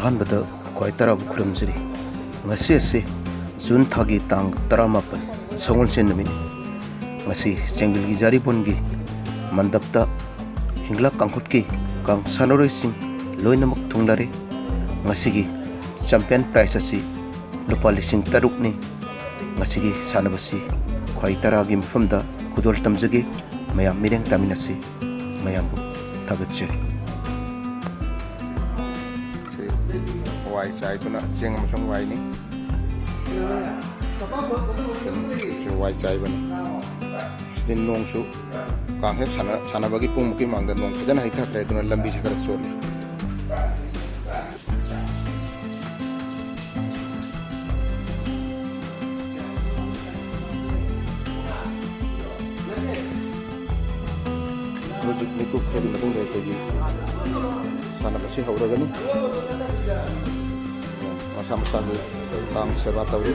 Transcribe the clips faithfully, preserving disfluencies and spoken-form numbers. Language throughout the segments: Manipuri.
ꯑꯍꯥꯟꯕꯗ ꯈ꯭ꯋꯥꯏ ꯇꯔꯥꯕꯨ ꯈꯨꯔꯨꯝꯖꯔꯤ꯫ ꯉꯁꯤ ꯑꯁꯤ ꯖꯨꯟ ꯊꯥꯒꯤ ꯇꯥꯡ ꯇꯔꯥꯃꯥꯄꯟ, ꯁꯒꯣꯜꯁꯦꯟ ꯅꯨꯃꯤꯠꯅꯤ꯫ ꯉꯁꯤ ꯆꯦꯡꯕꯤꯜꯒꯤ ꯖꯥꯔꯤꯕꯣꯟꯒꯤ ꯃꯟꯗꯞꯇ ꯍꯤꯡꯂꯥ ꯀꯥꯡꯈꯨꯠꯀꯤ ꯀꯥꯡ ꯁꯥꯟꯅꯔꯣꯏꯁꯤꯡ ꯂꯣꯏꯅꯃꯛ ꯊꯨꯡꯂꯔꯦ꯫ ꯉꯁꯤꯒꯤ ꯆꯦꯝꯄꯤꯌꯟ ꯄ꯭ꯔꯥꯏꯖ ꯑꯁꯤ ꯂꯨꯄꯥ ꯂꯤꯁꯤꯡ ꯇꯔꯨꯛꯅꯤ꯫ ꯉꯁꯤꯒꯤ ꯁꯥꯟꯅꯕꯁꯤ ꯈ꯭ꯋꯥꯏ ꯇꯔꯥꯒꯤ ꯃꯐꯝꯗ ꯈꯨꯗꯣꯜ ꯇꯝꯖꯒꯦ꯫ ꯃꯌꯥꯝ ꯃꯤꯠꯌꯦꯡ ꯇꯥꯃꯤꯟꯅꯁꯤ꯫ ꯃꯌꯥꯝꯕꯨ ꯊꯥꯒꯠꯆꯔꯤ꯫ ꯁꯤ ꯋꯥꯏ ꯆꯥꯏꯗꯨꯅ ꯆꯦꯡ ꯑꯃꯁꯨꯡ ꯋꯥꯏꯅꯤ꯫ ꯁꯤ ꯋꯥꯏ ꯆꯥꯏꯕꯅꯤ꯫ ꯁꯤꯗꯤ ꯅꯣꯡꯁꯨ ꯀꯥꯡ ꯍꯦꯛ ꯁꯥꯟꯅ-, ꯁꯥꯟꯅꯕꯒꯤ ꯄꯨꯡꯃꯨꯛꯀꯤ ꯃꯃꯥꯡꯗ ꯅꯣꯡ ꯐꯖꯅ ꯍꯩꯊꯈ꯭ꯔꯦ, ꯑꯗꯨꯅ ꯂꯝꯕꯤꯁꯦ ꯈꯔ ꯆꯣꯠꯂꯤ꯫ ꯍꯧꯖꯤꯛ ꯃꯤꯀꯨꯞ ꯈꯔꯒꯤ ꯃꯇꯨꯡꯗ ꯑꯩꯈꯣꯏꯒꯤ ꯁꯥꯟꯅꯕꯁꯤ ꯍꯧꯔꯒꯅꯤ꯫ ꯃꯁꯥ ꯃꯁꯥꯒꯤ ꯀꯥꯡ ꯁꯦꯕꯥ ꯇꯧꯔꯤ꯫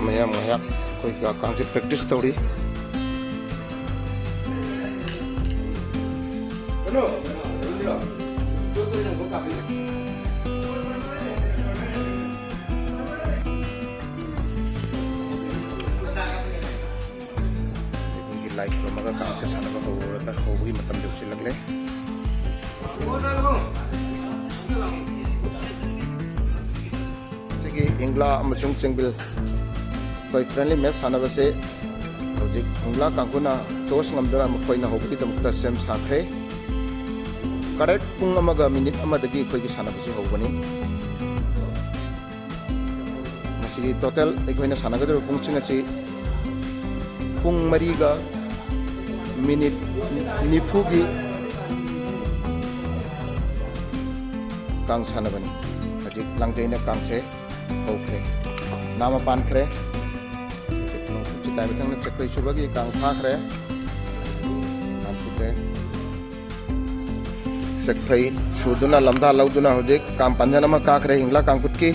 ꯃꯌꯥꯝ ꯉꯥꯏꯍꯥꯛ ꯑꯩꯈꯣꯏ ꯀꯥꯡꯁꯦ ꯄ꯭ꯔꯦꯛꯇꯤꯁ ꯇꯧꯔꯤ꯫ ꯑꯩꯈꯣꯏꯒꯤ ꯂꯥꯏ ꯈꯨꯔꯨꯝꯃꯒ ꯀꯥꯡꯁꯦ ꯁꯥꯟꯅꯕ ꯍꯧꯔꯒ, ꯍꯧꯕꯒꯤ ꯃꯇꯝ ꯌꯧꯁꯤꯜꯂꯛꯂꯦ꯫ ꯁꯤꯒꯤ ꯍꯤꯡꯂꯥ ꯑꯃꯁꯨꯡ ꯆꯦꯡꯕꯤꯜ ꯑꯩꯈꯣꯏ ꯐ꯭ꯔꯦꯟꯂꯤ ꯃꯦꯠꯆ ꯁꯥꯟꯅꯕꯁꯦ ꯍꯧꯖꯤꯛ ꯍꯤꯡꯂꯥ ꯀꯥꯡꯕꯨꯅ ꯇꯣꯁ ꯉꯝꯗꯨꯅ ꯃꯈꯣꯏꯅ ꯍꯧꯕꯒꯤꯗꯃꯛꯇ ꯁꯦꯝ ꯁꯥꯈ꯭ꯔꯦ꯫ ꯀꯔꯦꯛ ꯄꯨꯡ ꯑꯃꯒ ꯃꯤꯅꯤꯠ ꯑꯃꯗꯒꯤ ꯑꯩꯈꯣꯏꯒꯤ ꯁꯥꯟꯅꯕꯁꯤ ꯍꯧꯒꯅꯤ꯫ ꯃꯁꯤꯒꯤ ꯇꯣꯇꯦꯜ ꯑꯩꯈꯣꯏꯅ ꯁꯥꯟꯅꯒꯗꯧꯔꯤꯕ ꯄꯨꯡꯁꯤꯡ ꯑꯁꯤ ꯄꯨꯡ ꯃꯔꯤꯒ ꯃꯤꯅꯤꯠ ꯅꯤꯐꯨꯒꯤ ꯀꯥꯡ ꯁꯥꯟꯅꯕꯅꯤ꯫ ꯍꯧꯖꯤꯛ ꯂꯥꯡꯖꯩꯅ ꯀꯥꯡꯁꯦ ꯍꯧꯈ꯭ꯔꯦ, ꯅꯥꯃ ꯄꯥꯟꯈ꯭ꯔꯦ꯫ ꯍꯧꯖꯤꯛ ꯅꯣꯡꯆꯨꯞ ꯆꯤꯇꯥꯏ ꯃꯊꯪꯗ ꯆꯦꯛꯄꯩ ꯁꯨꯕꯒꯤ ꯀꯥꯡ ꯊꯥꯈ꯭ꯔꯦ, ꯄꯥꯟꯈꯤꯗ꯭ꯔꯦ꯫ ꯆꯦꯛꯐꯩ ꯁꯨꯗꯨꯅ ꯂꯝꯗꯥ ꯂꯧꯗꯨꯅ ꯍꯧꯖꯤꯛ ꯀꯥꯡ ꯄꯥꯟꯖꯟ ꯑꯃ ꯀꯥꯈ꯭ꯔꯦ ꯍꯤꯡꯂꯥ ꯀꯥꯡꯈꯨꯠꯀꯤ꯫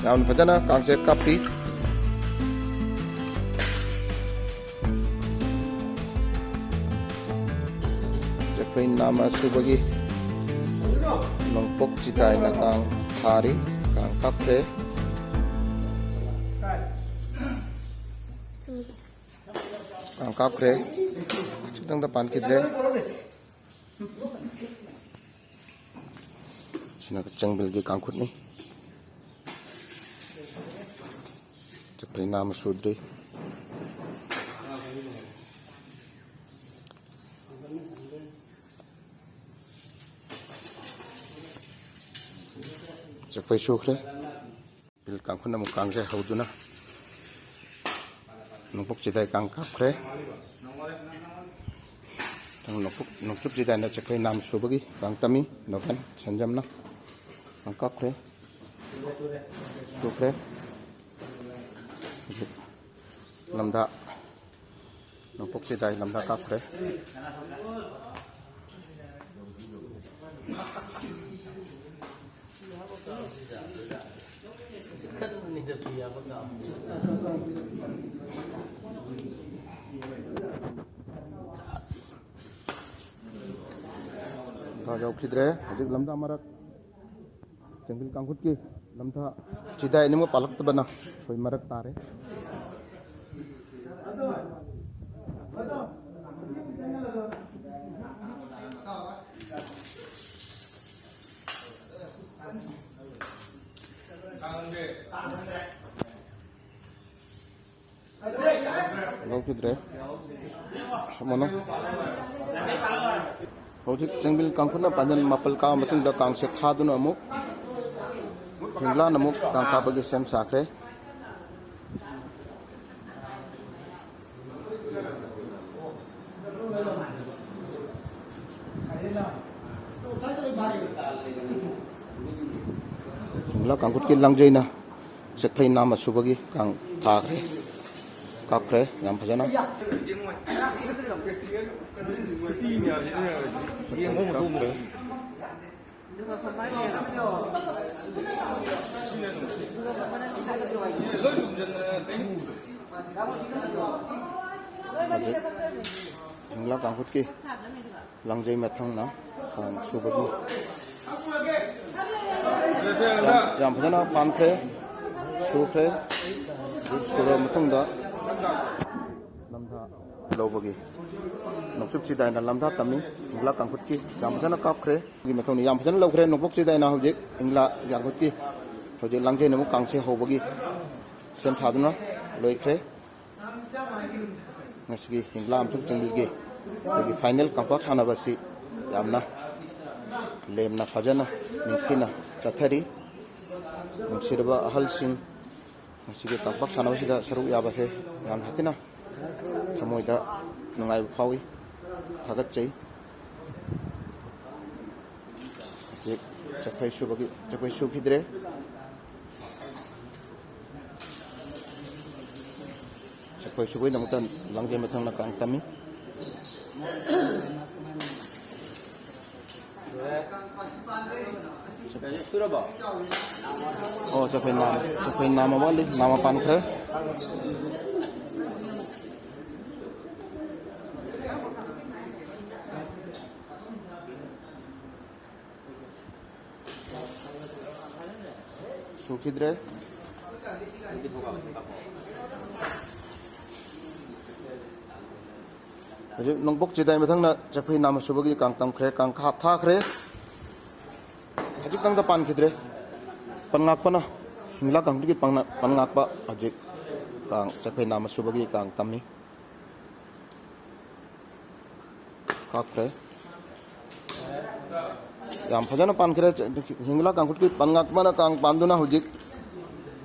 ꯌꯥꯝꯅ ꯐꯖꯅ ꯀꯥꯡꯁꯦ ꯀꯥꯞꯄꯤ꯫ ꯑꯩꯈꯣꯏ ꯅꯥꯃ ꯁꯨꯕꯒꯤ ꯅꯣꯡꯄꯣꯛ ꯆꯤꯗꯥꯏꯅ ꯀꯥꯡ ꯊꯥꯔꯤ, ꯀꯥꯡ ꯀꯥꯞꯈ꯭ꯔꯦ꯫ ꯀꯥꯡ ꯀꯥꯞꯈ꯭ꯔꯦ꯫ ꯈꯤꯇꯪꯗ ꯄꯥꯟꯈꯤꯗ꯭ꯔꯦ꯫ ꯁꯤꯅ ꯆꯪꯕꯤꯜꯒꯤ ꯀꯥꯡꯈꯨꯠꯅꯤ꯫ ꯆꯠꯄꯩ ꯅꯥꯃ ꯁꯨꯗ꯭ꯔꯤ꯫ ꯆꯠꯄꯩ ꯁꯨꯈ꯭ꯔꯦ꯫ ꯕꯤꯜ ꯀꯥꯡꯈꯨꯟ ꯑꯃꯨꯛ ꯀꯥꯡꯖꯩ ꯍꯧꯗꯨꯅ ꯅꯣꯡꯄꯣꯛ ꯆꯤꯗꯥꯏ ꯀꯥꯡ ꯀꯥꯞꯈ꯭ꯔꯦ꯫ ꯅꯣꯡꯄꯣꯛ, ꯅꯣꯡꯆꯨꯞ ꯆꯤꯗꯥꯏꯅ ꯆꯠꯈ꯭ꯔꯦ ꯅꯥꯝ ꯁꯨꯕꯒꯤ ꯀꯥꯡ ꯇꯝꯃꯤ ꯅꯣꯕꯦꯟ ꯁꯟꯖꯝꯅ ꯀꯥꯡ ꯀꯥꯞꯈ꯭ꯔꯦ꯫ ꯁꯨꯈ꯭ꯔꯦ꯫ ꯍꯧꯖꯤꯛ ꯂꯝꯗꯥ ꯅꯣꯡꯄꯣꯛ ꯆꯤꯗꯥꯏ ꯂꯝꯗꯥ ꯀꯥꯞꯈ꯭ꯔꯦ꯫ ꯌꯧꯈꯤꯗ꯭ꯔꯦ꯫ ꯍꯧꯖꯤꯛ ꯂꯝꯗꯥ ꯃꯔꯛ ꯆꯪꯕꯤꯜ ꯀꯥꯡꯈꯨꯠꯀꯤ ꯂꯝꯊꯥ ꯆꯤꯗꯥꯏ ꯑꯅꯤꯃꯛ ꯄꯥꯜꯂꯛꯇꯕꯅ ꯑꯩꯈꯣꯏ ꯃꯔꯛ ꯇꯥꯔꯦ꯫ ꯂꯧꯈꯤꯗ꯭ꯔꯦ꯫ ꯁꯣꯃꯣꯅꯣ꯫ ꯍꯧꯖꯤꯛ ꯆꯪꯕꯤꯜ ꯀꯥꯡꯈꯨꯠꯅ ꯄꯥꯟꯖꯟ ꯃꯥꯄꯜ ꯀꯥꯕ ꯃꯇꯨꯡꯗ ꯀꯥꯡꯁꯦ ꯊꯥꯗꯨꯅ ꯑꯃꯨꯛ ꯍꯤꯡꯒ꯭ꯂꯥꯟ ꯑꯃꯨꯛ ꯀꯥꯡ ꯀꯥꯞꯄꯒꯤ ꯁꯦꯝ ꯁꯥꯈ꯭ꯔꯦ꯫ ꯍꯤꯡꯒ꯭ꯂꯥꯟ ꯀꯥꯡꯈꯨꯠꯀꯤ ꯂꯥꯡꯖꯩꯅ ꯆꯦꯛꯐꯩ ꯅꯥꯝꯃ ꯁꯨꯕꯒꯤ ꯀꯥꯡ ꯊꯥꯈ꯭ꯔꯦ, ꯀꯥꯞꯈ꯭ꯔꯦ ꯌꯥꯝ ꯐꯖꯅ꯫ ꯍꯤꯡꯂꯥ ꯀꯥꯡꯈꯨꯠꯀꯤ ꯂꯥꯡꯖꯩ ꯃꯊꯪꯅ ꯀꯥꯡ ꯁꯨꯕꯒꯤ ꯌꯥꯝ, ꯌꯥꯝ ꯐꯖꯅ ꯄꯥꯟꯈ꯭ꯔꯦ, ꯁꯨꯈ꯭ꯔꯦ꯫ ꯁꯨꯔꯕ ꯃꯇꯨꯡꯗ ꯂꯝꯊꯥ ꯂꯧꯕꯒꯤ ꯅꯣꯡꯆꯨꯞ ꯆꯤꯗꯥꯏꯅ ꯂꯝꯊꯥ ꯇꯝꯃꯤ꯫ ꯍꯤꯡꯂꯥ ꯀꯥꯡꯈꯨꯠꯀꯤ ꯌꯥꯝ ꯐꯖꯅ ꯀꯥꯞꯈ꯭ꯔꯦ꯫ ꯑꯗꯨꯒꯤ ꯃꯊꯪꯗ ꯌꯥꯝ ꯐꯖꯅ ꯂꯧꯈ꯭ꯔꯦ꯫ ꯅꯣꯡꯄꯣꯛ ꯆꯤꯗꯥꯏꯅ ꯍꯧꯖꯤꯛ ꯍꯤꯡꯂꯥ ꯀꯥꯡꯈꯨꯠꯀꯤ ꯍꯧꯖꯤꯛ ꯂꯥꯡꯖꯩ ꯑꯃꯨꯛ ꯀꯥꯡꯁꯦ ꯍꯧꯕꯒꯤ ꯁꯦꯝ ꯁꯥꯗꯨꯅ ꯂꯣꯏꯈ꯭ꯔꯦ꯫ ꯉꯁꯤꯒꯤ ꯍꯤꯡꯂꯥ ꯑꯃꯁꯨꯡ ꯆꯤꯡꯂꯤꯒꯤ ꯑꯩꯈꯣꯏꯒꯤ ꯐꯥꯏꯅꯦꯜ ꯀꯥꯡꯄꯥꯛ ꯁꯥꯟꯅꯕ ꯑꯁꯤ ꯌꯥꯝꯅ ꯂꯦꯝꯅ ꯐꯖꯅ ꯅꯤꯡꯊꯤꯅ ꯆꯠꯊꯔꯤ꯫ ꯅꯨꯡꯁꯤꯔꯕ ꯑꯍꯜꯁꯤꯡ, ꯉꯁꯤꯒꯤ ꯀꯥꯡꯄꯥꯛ ꯁꯥꯟꯅꯕꯁꯤꯗ ꯁꯔꯨꯛ ꯌꯥꯕꯁꯦ ꯌꯥꯝꯅ ꯊꯤꯅ ꯊꯃꯣꯏꯗ ꯅꯨꯡꯉꯥꯏꯕ ꯐꯥꯎꯏ, ꯊꯥꯒꯠꯆꯩ꯫ ꯍꯧꯖꯤꯛ ꯆꯈꯣꯏ ꯁꯨꯕꯒꯤ, ꯆꯈꯣꯏ ꯁꯨꯈꯤꯗ꯭ꯔꯦ꯫ ꯆꯈꯣꯏ ꯁꯨꯕꯒꯤꯗꯃꯛꯇ ꯂꯥꯡꯖꯩ ꯃꯊꯪꯅ ꯀꯥꯡ ꯇꯝꯃꯤ꯫ ꯁꯨꯔꯕꯣ? ꯑꯣ, ꯆꯈꯣꯏ ꯅꯥꯝ-, ꯆꯈꯣꯏ ꯅꯥꯝꯃ ꯋꯥꯠꯂꯤ, ꯅꯥꯝꯃ ꯄꯥꯟꯈ꯭ꯔꯦ꯫ ꯁꯨꯈꯤꯗ꯭ꯔꯦ꯫ ꯍꯧꯖꯤꯛ ꯅꯣꯡꯄꯣꯛ ꯆꯤꯗꯥꯏ ꯃꯊꯪꯅ ꯆꯈꯣꯏ ꯅꯥꯝꯃ ꯁꯨꯕꯒꯤ ꯀꯥꯡ ꯇꯝꯈ꯭ꯔꯦ, ꯀꯥꯡ ꯈꯥ-, ꯊꯥꯈ꯭ꯔꯦ꯫ ꯈꯖꯤꯛꯇꯪꯗ ꯄꯥꯟꯈꯤꯗ꯭ꯔꯦ꯫ ꯄꯟ ꯉꯥꯛꯄꯅ, ꯍꯤꯡꯂꯥ ꯀꯥꯡꯕꯨꯒꯤ ꯄꯟ-, ꯄꯟ ꯉꯥꯛꯄ ꯍꯧꯖꯤꯛ ꯀꯥꯡ ꯆꯈꯣꯏ ꯅꯥꯝꯃ ꯁꯨꯕꯒꯤ ꯀꯥꯡ ꯇꯝꯃꯤ꯫ ꯀꯥꯞꯈ꯭ꯔꯦ꯫ ꯌꯥꯝ ꯐꯖꯅ ꯄꯥꯟꯈ꯭ꯔꯦ꯫ ꯍꯤꯡꯂꯥ ꯀꯥꯡꯈꯨꯠꯀꯤ ꯄꯟ ꯉꯥꯛꯄꯅ ꯀꯥꯡ ꯄꯥꯟꯗꯨꯅ ꯍꯧꯖꯤꯛ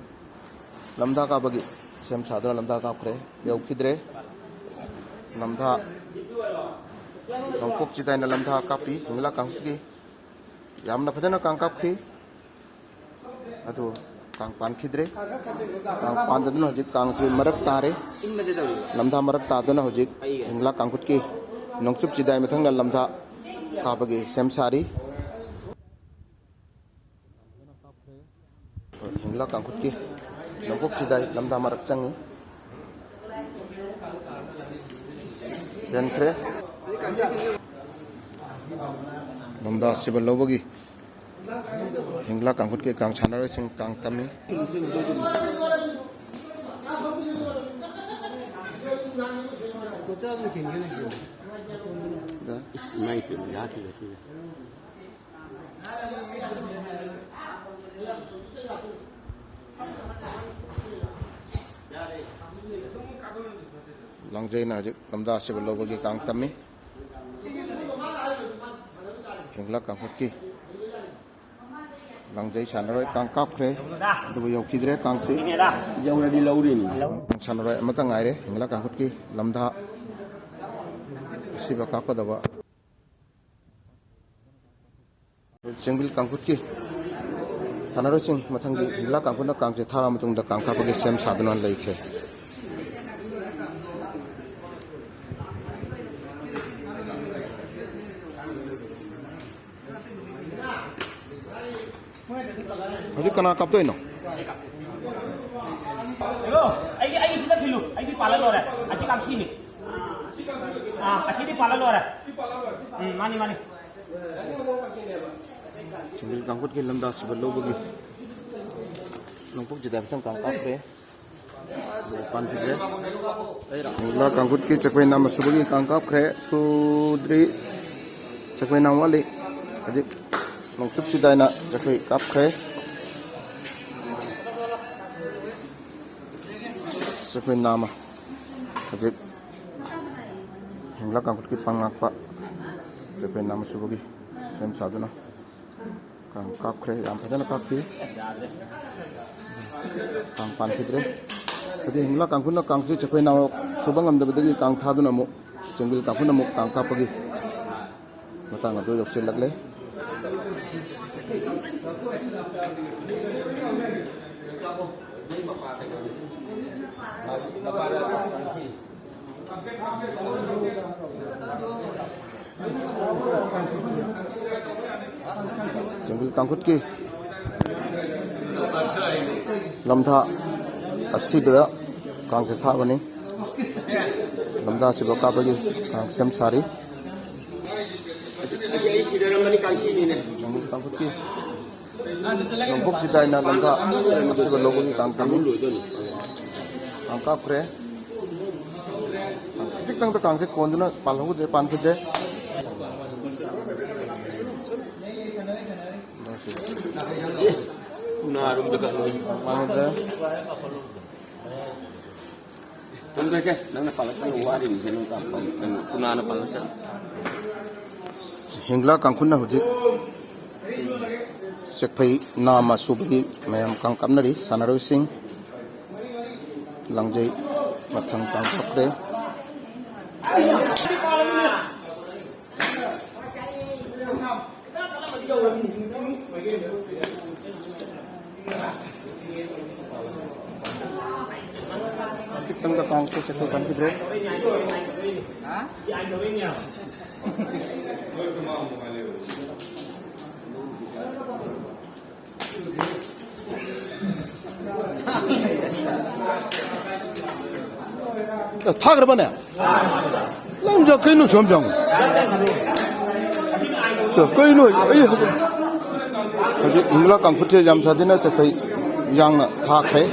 ꯂꯝꯗꯥ ꯀꯥꯞꯄꯒꯤ ꯁꯦꯝ ꯁꯥꯗꯨꯅ ꯂꯝꯗꯥ ꯀꯥꯞꯈ꯭ꯔꯦ꯫ ꯌꯧꯈꯤꯗ꯭ꯔꯦ꯫ ꯂꯝꯗꯥ ꯅꯣꯡꯄꯣꯛ ꯆꯤꯗꯥꯏꯅ ꯂꯝꯗꯥ ꯀꯥꯞꯄꯤ꯫ ꯍꯤꯡꯂꯥ ꯀꯥꯡꯈꯨꯠꯀꯤ ꯌꯥꯝꯅ ꯐꯖꯅ ꯀꯥꯡ ꯀꯥꯞꯈꯤ꯫ ꯑꯗꯨ ꯀꯥꯡ ꯄꯥꯟꯈꯤꯗ꯭ꯔꯦ꯫ ꯀꯥꯡ ꯄꯥꯟꯗꯗꯨꯅ ꯍꯧꯖꯤꯛ ꯀꯥꯡꯁꯤ ꯃꯔꯛ ꯇꯥꯔꯦ꯫ ꯂꯝꯊꯥ ꯃꯔꯛ ꯇꯥꯗꯨꯅ ꯍꯧꯖꯤꯛ ꯍꯤꯡꯂꯥ ꯀꯥꯡꯈꯨꯠꯀꯤ ꯅꯣꯡꯆꯨꯞ ꯆꯤꯗꯥꯏ ꯃꯊꯪꯗ ꯂꯝꯊꯥ ꯀꯥꯕꯒꯤ ꯁꯦꯝ ꯁꯥꯔꯤ꯫ ꯍꯤꯡꯂꯥ ꯀꯥꯡꯈꯨꯠꯀꯤ ꯅꯣꯡꯄꯣꯛ ꯆꯤꯗꯥꯏ ꯂꯝꯊꯥ ꯃꯔꯛ ꯆꯪꯉꯤ꯫ ꯆꯦꯟꯈ꯭ꯔꯦ꯫ ꯂꯝꯗꯥ ꯁꯤꯕ ꯂꯧꯕꯒꯤ ꯍꯤꯡꯂꯥ ꯀꯥꯡꯈꯨꯠꯀꯤ ꯀꯥꯡ ꯁꯥꯟꯅꯔꯣꯏꯁꯤꯡ ꯀꯥꯡ ꯇꯝꯃꯤ꯫ ꯏꯁ, ꯏꯃꯥꯏ ꯄꯦꯝꯃ, ꯌꯥꯈꯤꯗ꯭ꯔꯦ ꯁꯤꯗꯤ꯫ ꯂꯥꯡꯖꯩꯅ ꯍꯧꯖꯤꯛ ꯂꯝꯗꯥ ꯁꯤꯕ ꯂꯧꯕꯒꯤ ꯀꯥꯡ ꯇꯝꯃꯤ꯫ ꯍꯤꯡꯂꯥ ꯀꯥꯡꯈꯨꯠꯀꯤ ꯂꯥꯡꯖꯩ ꯁꯥꯟꯅꯔꯣꯏ ꯀꯥꯡ ꯀꯥꯞꯈ꯭ꯔꯦ, ꯑꯗꯨꯕꯨ ꯌꯧꯈꯤꯗ꯭ꯔꯦ ꯀꯥꯡꯁꯤ꯫ ꯌꯧꯔꯗꯤ ꯂꯧꯔꯤꯅꯤ꯫ ꯁꯥꯟꯅꯔꯣꯏ ꯑꯃꯠꯇ ꯉꯥꯏꯔꯦ ꯍꯤꯡꯂꯥ ꯀꯥꯡꯈꯨꯠꯀꯤ ꯂꯝꯗꯥ ꯑꯁꯤꯕ ꯀꯥꯞꯀꯗꯕ꯫ ꯆꯦꯡꯕꯤꯜ ꯀꯥꯡꯈꯨꯠꯀꯤ ꯁꯥꯟꯅꯔꯣꯏꯁꯤꯡ ꯃꯊꯪꯒꯤ ꯍꯤꯡꯂꯥ ꯀꯥꯡꯈꯨꯠꯅ ꯀꯥꯡꯁꯦ ꯊꯥꯔ ꯃꯇꯨꯡꯗ ꯀꯥꯡ ꯀꯥꯞꯄꯒꯤ ꯁꯦꯝ ꯁꯥꯗꯨꯅ ꯂꯩꯈ꯭ꯔꯦ꯫ ꯍꯧꯖꯤꯛ ꯀꯅꯥ ꯀꯥꯞꯇꯣꯏꯅꯣ? ꯍꯦꯔꯣ, ꯑꯩꯒꯤ, ꯑꯩꯒꯤ ꯁꯤꯗ ꯊꯤꯜꯂꯨ꯫ ꯑꯩꯗꯤ ꯄꯥꯜꯂ ꯂꯣꯏꯔꯦ꯫ ꯑꯁꯤ ꯀꯥꯡꯁꯤꯅꯤ꯫ ꯑꯥ, ꯑꯁꯤꯗꯤ ꯄꯥꯜꯂ ꯂꯣꯏꯔꯦ꯫ ꯎꯝ, ꯃꯥꯅꯤ, ꯃꯥꯅꯤ꯫ ꯆꯤꯡꯕꯤꯜ ꯀꯥꯡꯈꯨꯠꯀꯤ ꯂꯝꯗꯥ ꯁꯤꯕ ꯂꯧꯕꯒꯤ ꯅꯣꯡꯄꯣꯛ ꯆꯤꯗꯥꯏ ꯃꯊꯪ ꯀꯥꯡ ꯀꯥꯞꯈ꯭ꯔꯦ꯫ ꯄꯥꯟꯈꯤꯗ꯭ꯔꯦ꯫ ꯂꯥ ꯀꯥꯡꯈꯨꯠꯀꯤ ꯆꯦꯛꯄꯩ ꯅꯥꯝꯃ ꯁꯨꯕꯒꯤ ꯀꯥꯡ ꯀꯥꯞꯈ꯭ꯔꯦ꯫ ꯁꯨꯗ꯭ꯔꯤ꯫ ꯆꯦꯛꯄꯩ ꯅꯥꯝ ꯋꯥꯠꯂꯤ꯫ ꯍꯧꯖꯤꯛ ꯅꯣꯡꯆꯨꯞ ꯆꯤꯗꯥꯏꯅ ꯆꯦꯛꯄꯩ ꯀꯥꯞꯈ꯭ꯔꯦ꯫ ꯆꯦꯛꯄꯩ ꯅꯥꯝꯃ ꯍꯧꯖꯤꯛ ꯍꯤꯡꯂꯥ ꯀꯥꯡꯈꯨꯠꯀꯤ ꯄꯥꯡꯉꯥꯛꯄ ꯆꯦꯛꯄꯩ ꯅꯥꯝꯃ ꯁꯨꯕꯒꯤ ꯁꯦꯝ ꯁꯥꯗꯨꯅ ꯀꯥꯡ ꯀꯥꯞꯈ꯭ꯔꯦ, ꯌꯥꯝ ꯐꯖꯅ ꯀꯥꯞꯄꯤ꯫ ꯀꯥꯡ ꯄꯥꯟꯈꯤꯗ꯭ꯔꯦ꯫ ꯑꯗꯨ ꯍꯤꯡꯂꯥ ꯀꯥꯡꯈꯨꯠꯅ ꯀꯥꯡꯁꯤ ꯆꯦꯛꯄꯩ ꯅꯥꯎ ꯁꯨꯕ ꯉꯝꯗꯕꯗꯒꯤ ꯀꯥꯡ ꯊꯥꯗꯨꯅ ꯑꯃꯨꯛ ꯆꯦꯡꯕꯤꯜ ꯀꯥꯡꯈꯨꯠꯅ ꯑꯃꯨꯛ ꯀꯥꯡ ꯀꯥꯞꯄꯒꯤ ꯃꯇꯥꯡ ꯑꯗꯨ ꯌꯧꯁꯤꯜꯂꯛꯂꯦ꯫ ꯆꯦꯡꯕꯤꯜ ꯀꯥꯡꯈꯨꯠꯀꯤ ꯂꯝꯊꯥ ꯑꯁꯤꯕꯗ ꯀꯥꯡꯁꯦ ꯊꯥꯕꯅꯤ꯫ ꯂꯝꯗꯥ ꯑꯁꯤꯕ ꯀꯥꯞꯄꯒꯤ ꯀꯥꯡ ꯁꯦꯝ ꯁꯥꯔꯤ꯫ ꯖꯪꯒꯜ ꯀꯥꯡꯈꯨꯠꯀꯤ ꯅꯣꯡꯄꯣꯛ ꯆꯤꯗꯥꯏꯅ ꯂꯝꯗꯥ ꯑꯁꯤꯕ ꯂꯧꯕꯒꯤ ꯀꯥꯡ ꯇꯝꯃꯤ꯫ ꯀꯥꯡ ꯀꯥꯞꯈ꯭ꯔꯦ꯫ ꯈꯖꯤꯛꯇꯪꯗ ꯀꯥꯡꯁꯦ ꯀꯣꯟꯗꯨꯅ ꯄꯥꯜꯍꯧꯗ꯭ꯔꯦ, ꯄꯥꯟꯈꯤꯗ꯭ꯔꯦ꯫ ꯎꯅꯥꯔꯣꯝꯗ ꯀꯛꯅꯤ꯫ ꯄꯥꯜꯍꯧꯗ꯭ꯔꯦ꯫ ꯇꯨꯝꯈ꯭ꯔꯁꯦ, ꯅꯪꯅ ꯄꯥꯜꯂꯛꯇꯅ ꯋꯥꯔꯤꯕꯁꯦ ꯅꯪ ꯀꯥꯞꯄ, ꯅꯪ ꯎꯅꯥꯅ ꯄꯥꯜꯂꯛꯇꯅ꯫ ꯍꯤꯡꯒ꯭ꯂꯥ ꯀꯥꯡꯈꯨꯠꯅ ꯍꯧꯖꯤꯛ ꯆꯦꯛꯐꯩ ꯅꯥꯝꯃ ꯁꯨꯕꯒꯤ ꯃꯌꯥꯝ ꯀꯥꯡ ꯀꯥꯞꯅꯔꯤ꯫ ꯁꯥꯟꯅꯔꯣꯏꯁꯤꯡ ꯂꯥꯡꯖꯩ ꯃꯊꯪ ꯀꯥꯡ ꯀꯥꯞꯈ꯭ꯔꯦ꯫ ꯈꯤꯇꯪꯗ ꯀꯥꯡꯁꯦ ꯆꯠꯊꯣꯛ ꯀꯟꯈꯤꯗ꯭ꯔꯦ꯫ ꯑꯦ, ꯊꯥꯈ꯭ꯔꯕꯅꯦ? ꯅꯪ ꯀꯩꯅꯣ ꯁꯨꯝ ꯆꯪꯉꯨ꯫ ꯁꯦ, ꯀꯩꯅꯣ? ꯑꯩ ꯍꯧꯖꯤꯛ ꯍꯤꯡꯒ꯭ꯂꯥ ꯀꯥꯡꯈꯨꯠꯁꯦ ꯌꯥꯝ ꯁꯥꯊꯤꯅ ꯆꯠꯈꯩ ꯌꯥꯡꯅ ꯊꯥꯈ꯭ꯔꯦ꯫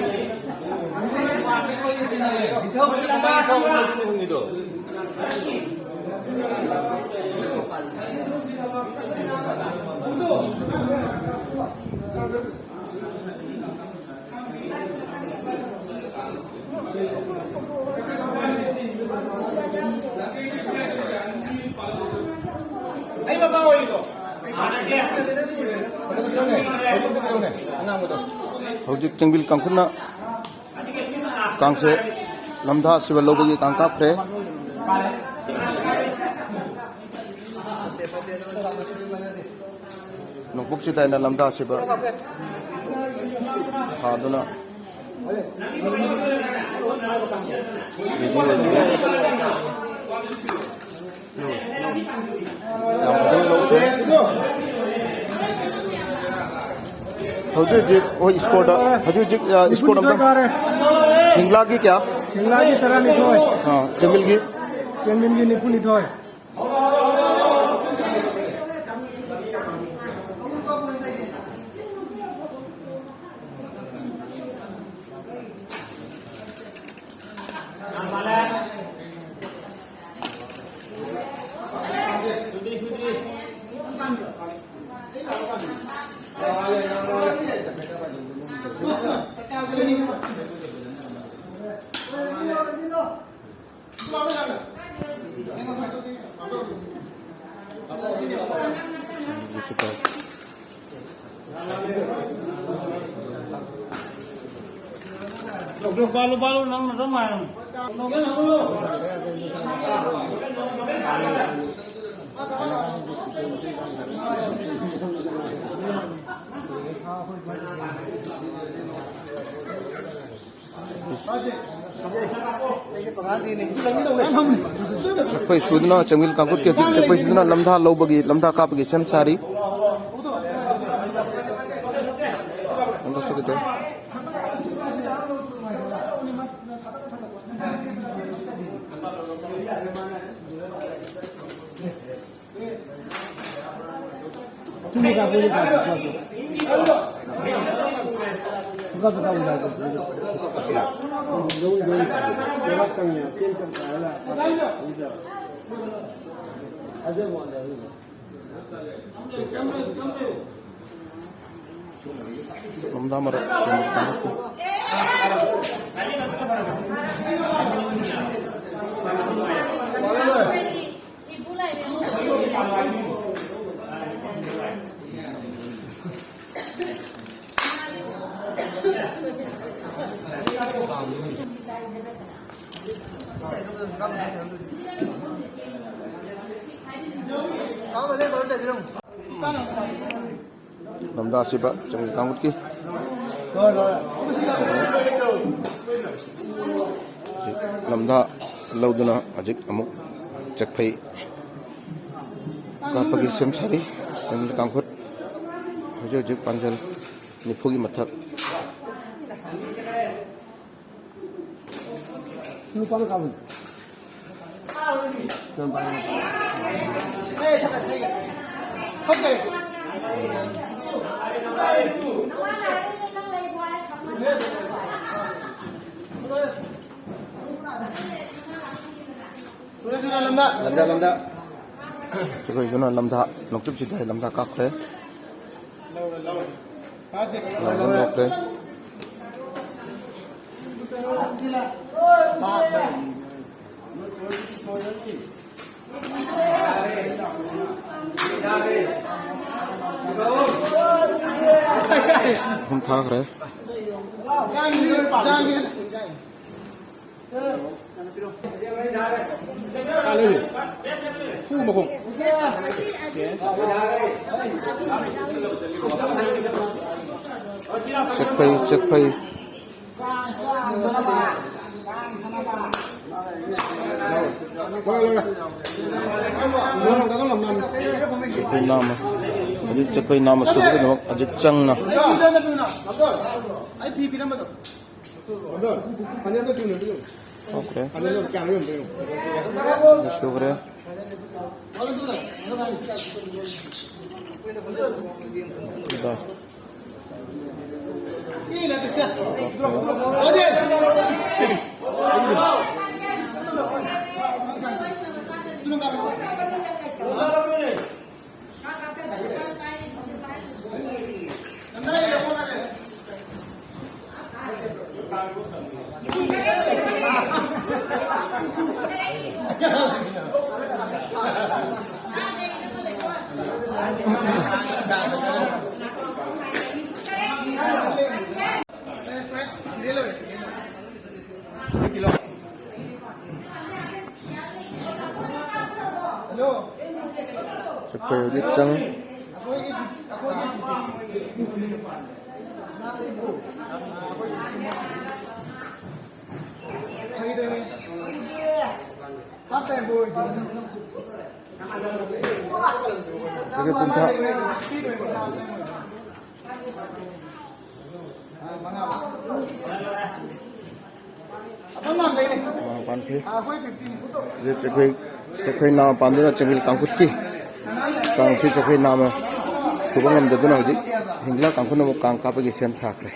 ꯍꯧꯖꯤꯛ ꯆꯪꯕꯤꯜ ꯀꯥꯡꯈꯨꯠꯅ ꯀꯥꯡꯁꯦ ꯂꯝꯗꯥ ꯑꯁꯤꯕ ꯂꯧꯕꯒꯤ ꯀꯥꯡ ꯀꯥꯞꯈ꯭ꯔꯦ꯫ ꯅꯣꯡꯄꯣꯛ ꯆꯤꯗꯥꯏꯅ ꯂꯝꯗꯥ ꯑꯁꯤꯕ ꯊꯥꯗꯨꯅ ready ꯑꯣꯏꯗꯨꯅ ꯌꯥꯝ ꯐꯖꯅ ꯂꯧꯈ꯭ꯔꯦ꯫ ꯍꯧꯖꯤꯛ ꯍꯧꯖꯤꯛ ꯍꯣꯏ scoreꯗ ꯍꯧꯖꯤꯛ ꯍꯧꯖꯤꯛ, ꯑ, score ꯑꯝꯇꯪ꯫ ꯍꯤꯡꯒ꯭ꯂꯥꯒꯤ ꯀꯌꯥ? ꯂꯤꯛꯂꯥꯒꯤ ꯇꯔꯥꯅꯤꯊꯣꯏ꯫ ꯑꯥ, ꯆꯦꯟꯃꯤꯜꯒꯤ? ꯆꯦꯟꯃꯤꯜꯒꯤ ꯅꯤꯐꯨꯅꯤꯊꯣꯏ꯫ ꯆꯦꯛꯄꯩ ꯁꯨꯗꯨꯅ, ꯆꯦꯡꯃꯤꯜ ꯀꯥꯡꯈꯨꯠꯀꯤ ꯍꯧꯖꯤꯛ ꯆꯦꯛꯄꯩ ꯁꯨꯗꯨꯅ ꯂꯝꯊꯥ ꯂꯧꯕꯒꯤ, ꯂꯝꯊꯥ ꯀꯥꯞꯄꯒꯤ ꯁꯦꯝ ꯁꯥꯔꯤ꯫ ꯂꯝꯗꯥ ꯃꯔꯛ꯫ ꯂꯝꯗꯥ ꯁꯤꯕ ꯆꯪ ꯀꯥꯡꯂꯨꯞꯀꯤ ꯂꯝꯗꯥ ꯂꯧꯗꯨꯅ ꯍꯧꯖꯤꯛ ꯑꯃꯨꯛ ꯆꯦꯛꯐꯩ ꯀꯥꯞꯄꯒꯤ ꯁꯦꯝ ꯁꯥꯔꯤ꯫ ꯆꯪ ꯀꯥꯡꯈꯨꯠ ꯍꯧꯖꯤꯛ ꯍꯧꯖꯤꯛ ꯄꯥꯟꯖꯜ ꯅꯤꯐꯨꯒꯤ ꯃꯊꯛ꯫ ꯅꯨꯄꯥꯅ ꯀꯥꯕꯅꯤ꯫ ꯅꯪ ꯄꯥꯏꯌꯣ꯫ ꯂꯝꯗ, ꯂꯝꯗ꯫ ꯑꯩꯈꯣꯏꯗꯨꯅ ꯂꯝꯗ ꯅꯣꯡꯆꯨꯞ ꯁꯤꯗ ꯂꯝꯗ ꯀꯥꯞꯈ꯭ꯔꯦ꯫ ꯂꯝꯗ ꯅꯣꯛꯈ꯭ꯔꯦ꯫ ꯑꯍꯨꯝ ꯊꯥꯈ꯭ꯔꯦ꯫ ꯆꯦꯛꯐꯩ, ꯆꯦꯛꯐꯩ꯫ ꯆꯦꯛꯐꯩ ꯅꯥꯝꯃ꯫ ꯍꯧꯖꯤꯛ ꯆꯦꯛꯐꯩ ꯅꯥꯝꯃ ꯁꯨꯕꯒꯤꯗꯃꯛ ꯍꯧꯖꯤꯛ ꯆꯪꯅ꯫ ꯑꯩ ꯐꯤ ꯄꯤꯔꯝꯕꯗꯣ꯫ ꯍꯧꯈ꯭ꯔꯦ꯫ ꯁꯨꯈ꯭ꯔꯦ꯫ ꯆꯦꯛꯐꯩ ꯍꯧꯖꯤꯛ ꯆꯪ꯫ ꯆꯦꯛꯐꯩ ꯀꯨꯟꯊ꯭ꯔꯥ꯫ ꯃꯥ ꯄꯥꯟꯈꯤ꯫ ꯍꯧꯖꯤꯛ ꯆꯦꯛꯈꯣꯏ, ꯆꯦꯛꯈꯣꯏ ꯅꯥꯃ ꯄꯥꯟꯗꯨꯅ ꯆꯦꯡꯕꯤꯜ ꯀꯥꯡꯈꯨꯠꯀꯤ ꯀꯥꯡꯁꯤ ꯆꯦꯛꯈꯣꯏ ꯅꯥꯃ ꯁꯨꯕ ꯉꯝꯗꯗꯨꯅ ꯍꯧꯖꯤꯛ ꯍꯤꯡꯒꯂꯥ ꯀꯥꯡꯈꯨꯠꯅ ꯑꯃꯨꯛ ꯀꯥꯡ ꯀꯥꯞꯄꯒꯤ ꯁꯦꯝ ꯁꯥꯈ꯭ꯔꯦ꯫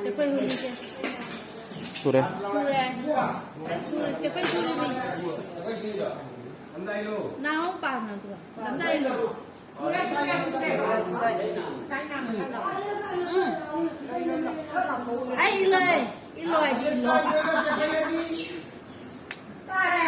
ꯆꯦꯛꯄꯩ ꯍꯨꯜꯂꯤꯁꯦ꯫ ꯁꯨꯔꯦ꯫ ꯁꯨꯔꯦ꯫ ꯁꯨꯔꯦ꯫ ꯆꯦꯛꯄꯩ ꯁꯨꯔꯤꯅꯤ꯫ ꯅꯥꯎ ꯄꯥꯟꯅꯗ꯭ꯔꯣ? ꯂꯝꯗꯥꯏꯗꯣ꯫ ꯎꯝ꯫ ꯑꯩ ꯏꯜꯂꯣꯏ꯫ ꯏꯜꯂꯣꯏ ꯍꯥꯏꯗꯤ ꯏꯜꯂꯣꯏ꯫ ꯇꯥꯔꯦ꯫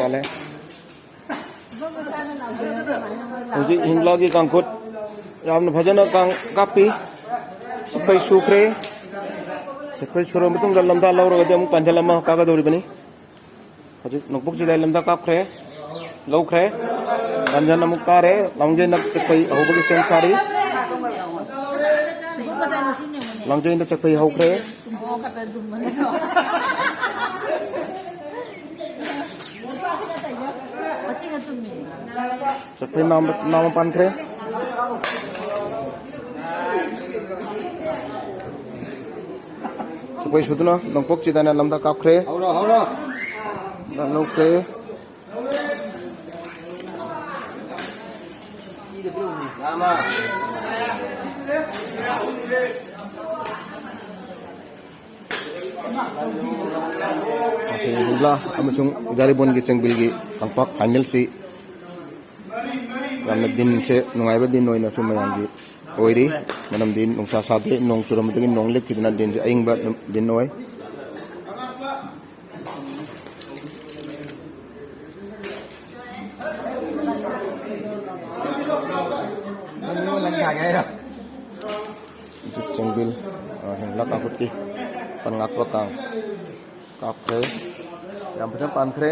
ꯄꯥꯜꯂꯦ꯫ ꯍꯧꯖꯤꯛ ꯍꯤꯡꯒꯂꯥꯒꯤ ꯀꯥꯡꯈꯨꯠ ꯌꯥꯝꯅ ꯐꯖꯅ ꯀꯥꯡ ꯀꯥꯞꯄꯤ꯫ ꯆꯦꯛꯄꯩ ꯁꯨꯈ꯭ꯔꯦ꯫ ꯆꯦꯛꯄꯩ ꯁꯨꯔꯕ ꯃꯇꯨꯡꯗ ꯂꯝꯗꯥ ꯂꯧꯔꯒꯗꯤ ꯑꯃꯨꯛ ꯄꯥꯟꯖꯜ ꯑꯃ ꯀꯥꯒꯗꯧꯔꯤꯕꯅꯤ꯫ ꯍꯧꯖꯤꯛ ꯅꯣꯡꯄꯣꯛ ꯆꯤꯗꯥꯏ ꯂꯝꯗꯥ ꯀꯥꯞꯈ꯭ꯔꯦ, ꯂꯧꯈ꯭ꯔꯦ꯫ ꯄꯥꯟꯖꯜ ꯑꯃꯨꯛ ꯀꯥꯔꯦ꯫ ꯂꯥꯡꯖꯩꯅ ꯆꯦꯛꯄꯩ ꯑꯍꯧꯕꯒꯤ ꯁꯦꯝ ꯁꯥꯔꯤ꯫ ꯂꯥꯡꯖꯩꯅ ꯆꯦꯛꯄꯩ ꯍꯧꯈ꯭ꯔꯦ꯫ ꯆꯠꯈ꯭ꯔꯦ, ꯅꯥꯝꯃ, ꯅꯥꯝꯃ ꯄꯥꯟꯈ꯭ꯔꯦ꯫ ꯆꯨꯄꯩ ꯁꯨꯗꯨꯅ ꯅꯣꯡꯄꯣꯛ ꯆꯤꯗꯥꯏꯅ ꯂꯝꯗꯥ ꯀꯥꯞꯈ꯭ꯔꯦ꯫ ꯍꯧꯔꯣ, ꯍꯧꯔꯣ꯫ ꯂꯧꯈ꯭ꯔꯦ꯫ ꯅꯥꯝꯃ꯫ ꯍꯤꯡꯒꯂꯥ ꯑꯃꯁꯨꯡ ꯌꯥꯔꯤꯕꯣꯟꯒꯤ ꯆꯦꯡꯕꯤꯜꯒꯤ ꯀꯪꯄꯥꯛ ꯐꯥꯏꯅꯦꯜꯁꯤ ꯌꯥꯝꯅ ꯗꯤꯟꯁꯦ ꯅꯨꯡꯉꯥꯏꯕ ꯗꯤꯟ ꯑꯣꯏꯅꯁꯨ ꯃꯌꯥꯝꯒꯤ ꯑꯣꯏꯔꯤ꯫ ꯃꯔꯝꯗꯤ ꯅꯨꯡꯁꯥ ꯁꯥꯗꯦ, ꯅꯣꯡ ꯆꯨꯔꯝꯕꯗꯒꯤ ꯅꯣꯡ ꯂꯦꯞꯈꯤꯗꯨꯅ ꯗꯤꯟꯁꯦ ꯑꯏꯪꯕ ꯗꯤꯟ ꯑꯣꯏ꯫ ꯍꯧꯖꯤꯛ ꯆꯦꯡꯕꯤꯜ, ꯑ, ꯍꯤꯡꯂꯥ ꯀꯥꯡꯈꯨꯠꯀꯤ ꯄꯟ ꯉꯥꯛꯄ ꯀꯥꯡ ꯀꯥꯞꯈ꯭ꯔꯦ꯫ ꯌꯥꯝ ꯐꯖꯅ ꯄꯥꯟꯈ꯭ꯔꯦ꯫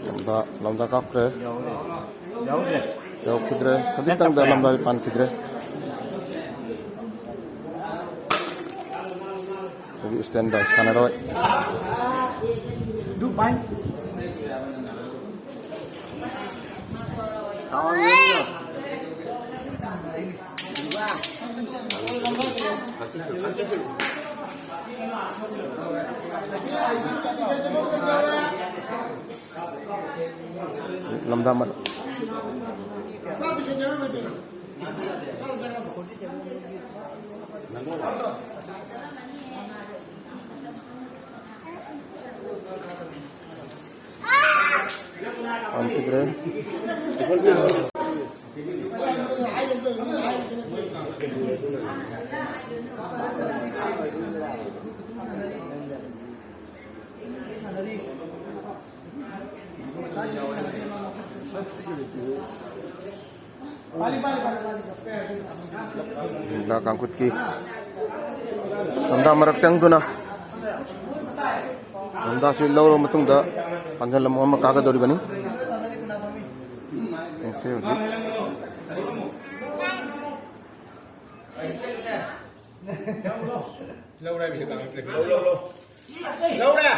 ꯂꯝꯗꯥ, ꯂꯝꯗꯥ ꯀꯥꯞꯈ꯭ꯔꯦ꯫ ꯌꯧꯈꯤꯗ꯭ꯔꯦ꯫ ꯈꯖꯤꯛꯇꯪꯗ ꯂꯝꯗꯥ ꯄꯥꯟꯈꯤꯗ꯭ꯔꯦ꯫ ꯑꯗꯒꯤ stand by ꯁꯥꯟꯅꯔꯣꯏ꯫ ꯂꯝꯗꯥ ꯃꯔꯛ꯫ ꯄꯥꯟꯈꯤꯗ꯭ꯔꯦ꯫ ꯂꯝꯗꯥ ꯀꯥꯡꯈꯨꯠꯀꯤ ꯂꯝꯗꯥ ꯃꯔꯛ ꯆꯪꯗꯨꯅ ꯂꯝꯗꯥꯁꯤ ꯂꯧꯔꯕ ꯃꯇꯨꯡꯗ ꯄꯥꯡꯒꯜ ꯑꯃꯨꯛ ꯑꯃ ꯀꯥꯒꯗꯧꯔꯤꯕꯅꯤ꯫ ꯌꯦꯡꯁꯤ ꯍꯧꯖꯤꯛ꯫ ꯂꯧꯔꯦ꯫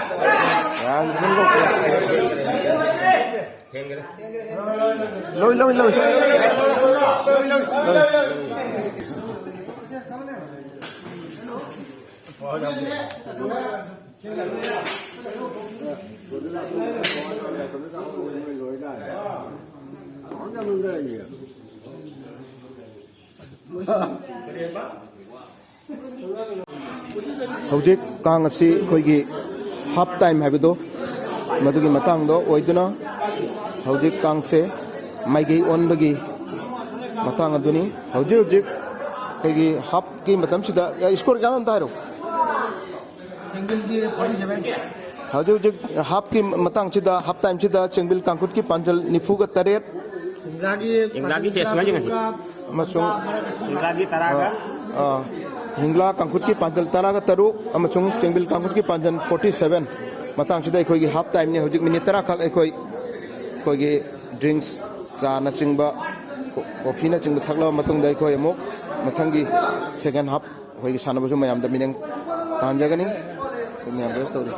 ꯂꯧꯏ, ꯂꯧꯏ, ꯂꯧꯏ꯫ ꯍꯧꯖꯤꯛ ꯀꯥꯡ ꯑꯁꯤ ꯑꯩꯈꯣꯏꯒꯤ half time ꯍꯥꯏꯕꯗꯣ, ꯃꯗꯨꯒꯤ ꯃꯇꯥꯡꯗ ꯑꯣꯏꯗꯨꯅ ꯍꯧꯖꯤꯛ ꯀꯥꯡꯁꯦ ꯃꯥꯏꯀꯩ ꯑꯣꯟꯕꯒꯤ ꯃꯇꯥꯡ ꯑꯗꯨꯅꯤ꯫ ꯍꯧꯖꯤꯛ ꯍꯧꯖꯤꯛ ꯑꯩꯈꯣꯏꯒꯤ ꯍꯥꯞꯀꯤ ꯃꯇꯝꯁꯤꯗ, ꯑꯦ, ꯁ꯭ꯀꯣꯔ ꯀꯌꯥꯅꯣ ꯑꯝꯇ ꯍꯥꯏꯔꯣ꯫ ꯁꯤꯡꯒꯜꯒꯤ ꯐꯣꯔꯇꯤ ꯁꯚꯦꯟ꯫ ꯍꯧꯖꯤꯛ ꯍꯧꯖꯤꯛ ꯍꯥꯞꯀꯤ ꯃꯇꯥꯡꯁꯤꯗ, ꯍꯥꯞ ꯇꯥꯏꯝꯁꯤꯗ ꯆꯦꯡꯕꯤꯜ ꯀꯥꯡꯈꯨꯠꯀꯤ ꯄꯥꯟꯖꯜ ꯅꯤꯐꯨꯒ ꯇꯔꯦꯠ, ꯁꯤꯡꯒꯥꯒꯤ ꯁꯤꯡꯒꯥꯒꯤ ꯁꯦꯁ ꯃꯥꯏꯁꯦ ꯉꯁꯤ꯫ ꯑꯃꯁꯨꯡ ꯁꯤꯡꯒꯥꯒꯤ ꯇꯔꯥꯒ꯫ ꯑ, ꯑ, ꯍꯤꯡꯒ꯭ꯂꯥ ꯀꯥꯡꯈꯨꯠꯀꯤ ꯄꯥꯟꯖꯜ ꯇꯔꯥꯒ ꯇꯔꯨꯛ ꯑꯃꯁꯨꯡ ꯆꯦꯡꯕꯤꯜ ꯀꯥꯡꯈꯨꯠꯀꯤ ꯄꯥꯟꯖꯜ ꯐꯣꯔꯇꯤ ꯁꯚꯦꯟ꯫ ꯃꯇꯥꯡꯁꯤꯗ ꯑꯩꯈꯣꯏꯒꯤ ꯍꯥꯞ ꯇꯥꯏꯝꯅꯤ꯫ ꯍꯧꯖꯤꯛ ꯃꯤꯅꯤꯠ ꯇꯔꯥꯈꯛ ꯑꯩꯈꯣꯏ, ꯑꯩꯈꯣꯏꯒꯤ ꯗ꯭ꯔꯤꯡꯁ, ꯆꯥꯅꯆꯤꯡꯕ, ꯀꯣ-, ꯀꯣꯐꯤꯅꯆꯤꯡꯕ ꯊꯛꯂꯕ ꯃꯇꯨꯡꯗ ꯑꯩꯈꯣꯏ ꯑꯃꯨꯛ ꯃꯊꯪꯒꯤ ꯁꯦꯀꯦꯟ ꯍꯥꯞ ꯑꯩꯈꯣꯏꯒꯤ ꯁꯥꯟꯅꯕꯁꯨ ꯃꯌꯥꯝꯗ ꯃꯤꯠꯌꯦꯡ ꯇꯥꯍꯟꯖꯒꯅꯤ꯫ ꯑꯩꯈꯣꯏ ꯃꯌꯥꯝ ꯔꯦꯁ ꯇꯧꯔꯤ꯫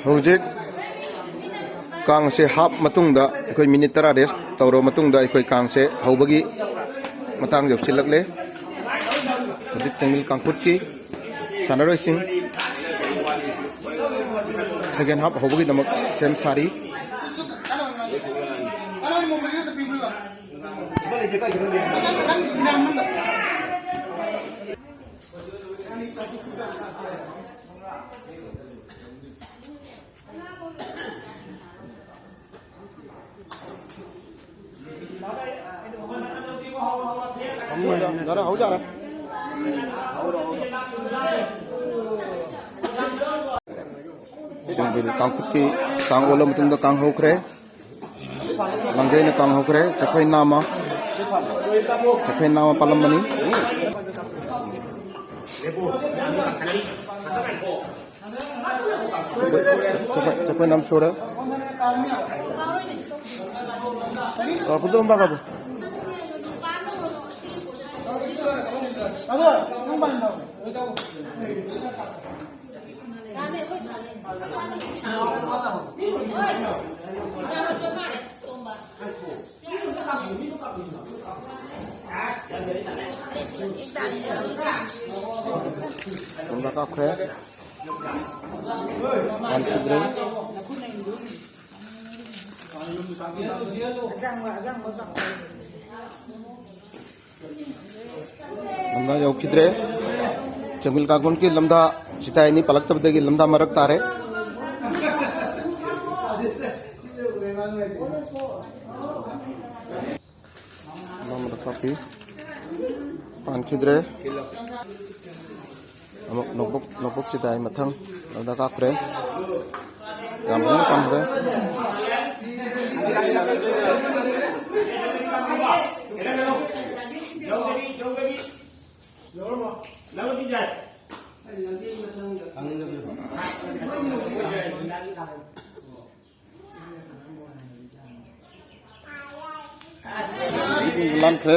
ꯍꯧꯖꯤꯛ ꯀꯥꯡꯁꯦ ꯍꯥꯞ ꯃꯇꯨꯡꯗ, ꯑꯩꯈꯣꯏ ꯃꯤꯅꯤꯠ ꯇꯔꯥ ꯔꯦꯁ ꯇꯧꯔꯕ ꯃꯇꯨꯡꯗ ꯑꯩꯈꯣꯏ ꯀꯥꯡꯁꯦ ꯍꯧꯕꯒꯤ ꯃꯇꯥꯡ ꯌꯧꯁꯤꯜꯂꯛꯂꯦ꯫ ꯍꯧꯖꯤꯛ ꯆꯦꯡꯃꯤꯜ ꯀꯥꯡꯈꯨꯠꯀꯤ ꯁꯥꯟꯅꯔꯣꯏꯁꯤꯡ ꯁꯦꯀꯦꯟ ꯍꯥꯞ ꯍꯧꯕꯒꯤꯗꯃꯛ ꯁꯦꯝ ꯁꯥꯔꯤ꯫ ꯌꯥꯔꯦ, ꯍꯧꯖꯔꯦ꯫ ꯆꯦꯡꯕꯤꯜ ꯀꯥꯡꯈꯨꯠꯀꯤ ꯀꯥꯡ ꯑꯣꯜꯂ ꯃꯇꯨꯡꯗ ꯀꯥꯡ ꯍꯧꯈ꯭ꯔꯦ꯫ ꯂꯥꯡꯖꯩꯅ ꯀꯥꯡ ꯍꯧꯈ꯭ꯔꯦ꯫ ꯆꯈꯣꯏ ꯅꯥꯃ, ꯆꯈꯣꯏ ꯅꯥꯃ ꯄꯥꯜꯂꯝꯕꯅꯤ꯫ ꯆꯈꯣꯏ, ꯆꯈꯣꯏ ꯅꯥꯃ ꯁꯨꯔꯦ꯫ ꯑ, ꯐꯨꯠꯕꯣꯜ ꯑꯃ ꯄꯥꯏꯈꯣ꯫ ꯂꯝꯗꯥ ꯀꯥꯞꯈ꯭ꯔꯦ꯫ ꯄꯥꯟꯈꯤꯗ꯭ꯔꯦ꯫ ꯂꯝꯗꯥ ꯌꯧꯈꯤꯗ꯭ꯔꯦ꯫ ꯆꯦꯡꯃꯤꯜ ꯀꯥꯡꯈꯨꯜꯒꯤ ꯂꯝꯗꯥ ꯁꯤꯇꯥꯏ ꯑꯅꯤ ꯄꯜꯂꯛꯇꯕꯗꯒꯤ ꯂꯝꯗꯥ ꯃꯔꯛ ꯇꯥꯔꯦ꯫ ꯂꯝꯗꯥ ꯀꯥꯞꯄꯤ꯫ ꯄꯥꯟꯈꯤꯗ꯭ꯔꯦ꯫ ꯑꯃꯨꯛ ꯅꯣꯡꯄꯣꯛ, ꯅꯣꯡꯄꯣꯛ ꯆꯤꯗꯥꯏ ꯃꯊꯪ ꯂꯝꯗꯥ ꯀꯥꯞꯈ꯭ꯔꯦ꯫ ꯌꯥꯝ ꯐꯖꯅ ꯄꯥꯟꯈ꯭ꯔꯦ꯫ ꯂꯥꯟꯈ꯭ꯔꯦ꯫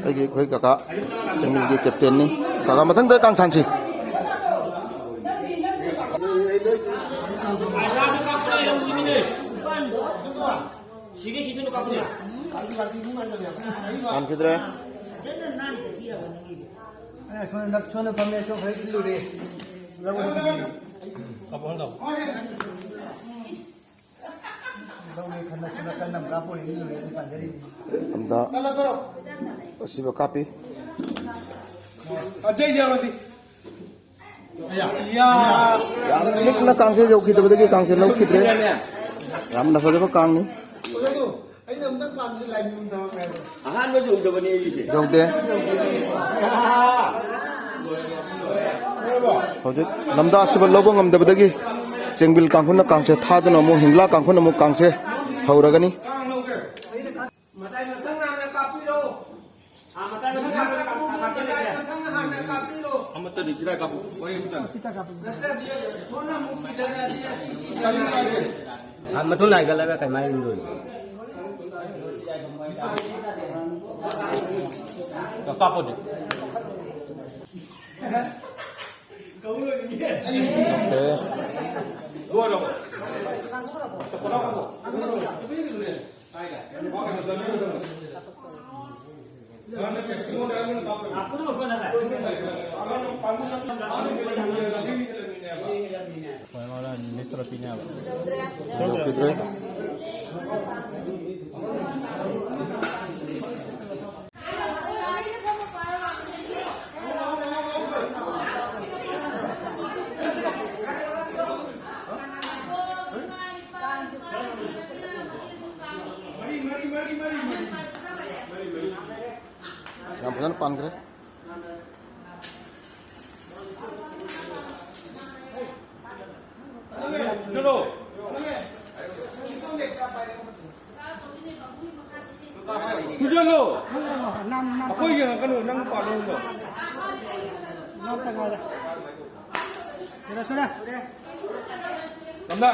ꯑꯩꯒꯤ ꯑꯩꯈꯣꯏ ꯀꯀꯥ ꯆꯤꯡꯃꯤꯒꯤ ꯀꯦꯞꯇꯦꯟꯅꯤ꯫ ꯀꯀꯥ, ꯃꯊꯪꯗ ꯀꯥꯡꯁꯥꯟꯁꯤ꯫ ꯁꯤꯒꯤ ꯁꯤꯁꯨ ꯀꯥꯞꯄꯨꯅꯦ꯫ ꯄꯥꯟꯈꯤꯗ꯭ꯔꯦ꯫ ꯑꯦ, ꯁꯣꯝꯗ, ꯁꯣꯝꯗ ꯐꯝꯃꯦ, ꯁꯣꯝ ꯈꯔ ꯏꯜꯂꯨꯔꯦ꯫ ꯂꯧ ꯀꯥꯞꯄꯣ, ꯀꯥꯞꯄꯣ꯫ ꯂꯧ ꯈꯔ ꯅꯛꯁꯤꯜꯂ ꯀꯟꯅ ꯑꯃꯨꯛ ꯀꯥꯞꯄꯨꯔꯦ, ꯏꯜꯂꯨꯔꯦ, ꯑꯩ ꯄꯥꯟꯖꯔꯤꯅꯤ꯫ ꯑꯝꯗ ꯑꯁꯤꯕ ꯀꯥꯞꯄꯤ꯫ ꯑꯇꯩ ꯌꯥꯎꯔꯗꯤ꯫ ꯌꯥꯝ ꯂꯤꯛꯅ ꯀꯥꯡꯁꯦ ꯌꯧꯈꯤꯗꯕꯗꯒꯤ ꯀꯥꯡꯁꯦ ꯂꯧꯈꯤꯗ꯭ꯔꯦ꯫ ꯌꯥꯝꯅ ꯐꯖꯕ ꯀꯥꯡꯅꯤ꯫ ꯑꯩꯅ ꯑꯝꯇꯪ ꯄꯥꯝꯃꯤꯁꯦ ꯂꯥꯏꯃꯤ ꯎꯟꯗꯕ ꯍꯥꯏꯕ꯫ ꯑꯍꯥꯟꯕꯁꯨ ꯎꯗꯕꯅꯤ ꯑꯩꯁꯦ꯫ ꯌꯧꯗꯦ꯫ ꯍꯧꯖꯤꯛ ꯂꯝꯗꯥ ꯑꯁꯤꯕ ꯂꯧꯕ ꯉꯝꯗꯕꯗꯒꯤ ꯆꯦꯡꯕꯤꯜ ꯀꯥꯡꯈꯨꯅ ꯀꯥꯡꯁꯦ ꯊꯥꯗꯨꯅ ꯑꯃꯨꯛ ꯍꯤꯡꯂꯥ ꯀꯥꯡꯈꯨꯅ ꯑꯃꯨꯛ ꯀꯥꯡꯁꯦ ꯍꯧꯔꯒꯅꯤ꯫ ꯃꯇꯥꯏ ꯃꯊꯪ ꯍꯥꯟꯅ ꯀꯥꯞꯄꯤꯔꯣ꯫ ꯑꯥ, ꯃꯇꯥꯏ ꯃꯊꯪ ꯍꯥꯟꯅ ꯀꯥꯞꯄꯤꯔꯣ꯫ ꯃꯇꯥꯏ ꯃꯊꯪ ꯍꯥꯟꯅ ꯀꯥꯞꯄꯤꯔꯣ꯫ ꯑꯃꯠꯇ ꯂꯩꯁꯤꯔꯥ ꯀꯥꯞꯄꯨ꯫ ꯋꯥꯔꯤ ꯑꯃꯇꯪ꯫ ꯅꯠꯇ꯭ꯔꯗꯤ ꯁꯣꯝꯅ ꯑꯃꯨꯛ ꯁꯤꯗꯔꯗꯤ ꯑꯁꯤ ꯁꯤꯗꯔꯗꯤ꯫ ꯑꯥ, ꯃꯊꯨꯟ ꯍꯥꯏꯒꯠꯂꯒ ꯀꯃꯥꯏꯅ ꯏꯔꯣꯏ? ꯀꯥꯞꯄꯗꯤ꯫ ꯑꯣꯀꯦ꯫ ꯂꯣꯏꯔꯕꯣ? ꯍꯣꯏ, ꯃꯥꯅ ꯃꯤꯁ ꯇꯧꯔꯛꯄꯤꯅꯦꯕ꯫ ꯌꯧꯔꯛꯈꯤꯗ꯭ꯔꯦ꯫ ꯌꯥꯝ ꯐꯖꯅ ꯄꯥꯟꯈ꯭ꯔꯦ꯫ ꯆꯠꯂꯣ꯫ ꯆꯠꯂꯣ꯫ ꯑꯩꯈꯣꯏ ꯌꯦꯡꯉꯛꯀꯅꯨ, ꯅꯪ ꯄꯥꯜꯂꯣ꯫ ꯂꯝꯗꯥ꯫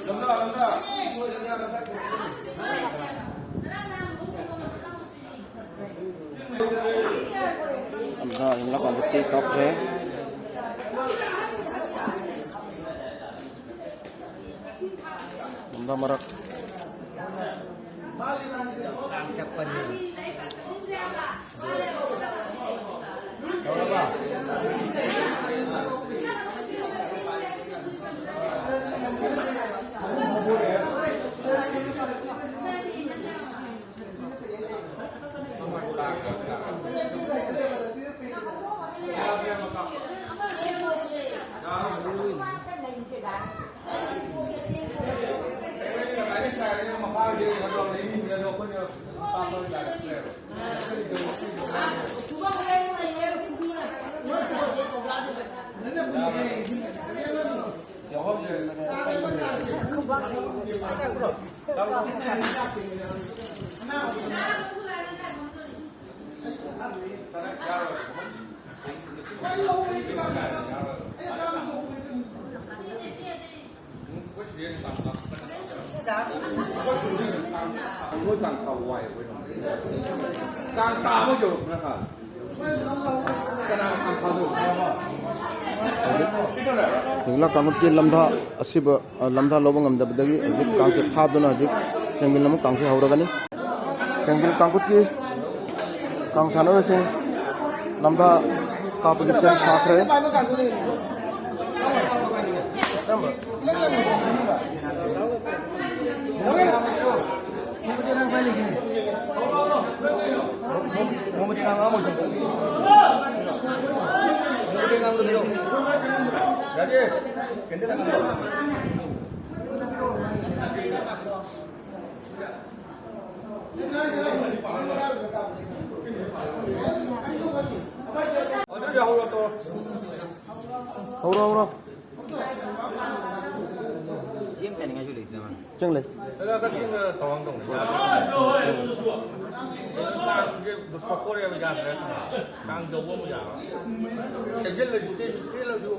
ꯂꯝꯗꯥ, ꯂꯝꯗꯥ꯫ ꯂꯝꯗꯥ ꯌꯨꯝꯂꯛ ꯄꯥꯟꯕ ꯇꯦꯛ ꯀꯥꯞꯈ꯭ꯔꯦ꯫ ꯂꯝꯗꯥ ꯃꯔꯛ꯫ ꯍꯧꯖꯤꯛ ꯂꯤꯛꯂꯥ ꯀꯥꯡꯂꯨꯞꯀꯤ ꯂꯝꯊꯥ ꯑꯁꯤꯕ, ꯑ, ꯂꯝꯊꯥ ꯂꯧꯕ ꯉꯝꯗꯕꯗꯒꯤ ꯍꯧꯖꯤꯛ ꯀꯥꯡꯆꯦꯠ ꯊꯥꯗꯨꯅ ꯍꯧꯖꯤꯛ ꯆꯦꯡꯃꯤꯜ ꯑꯃ ꯀꯥꯡꯁꯤ ꯍꯧꯔꯒꯅꯤ꯫ ꯆꯦꯡꯃꯤꯜ ꯀꯥꯡꯈꯨꯠꯀꯤ ꯀꯥꯡ ꯁꯥꯟꯅꯔꯣꯏꯁꯤꯡ ꯂꯝꯊꯥ ꯀꯥꯞꯄꯒꯤ ꯁꯦꯝ ꯁꯥꯈ꯭ꯔꯦ꯫ ꯍꯧꯔꯣ, ꯍꯧꯔꯣ꯫ ꯆꯦꯡ ꯆꯥꯅꯤꯡꯉꯥꯏꯁꯨ ꯂꯩꯇ꯭ꯔꯦ ꯃꯥ꯫ ꯆꯦꯡ ꯂꯩ꯫ ꯑꯗ ꯀꯛꯆꯤꯡꯗ ꯊꯧꯔꯥꯡ ꯇꯧꯅꯤ꯫ ꯀꯥꯡꯁꯦ ꯄꯣꯛꯊꯣꯔꯛꯑꯦꯕ ꯌꯥꯗ꯭ꯔꯦ꯫ ꯀꯥꯡ ꯆꯧꯕ ꯑꯃ ꯌꯥꯔꯣꯏ꯫ ꯆꯦꯟꯁꯤꯜꯂꯁꯨ ꯆꯦꯟ-, ꯆꯦꯜꯂꯁꯨ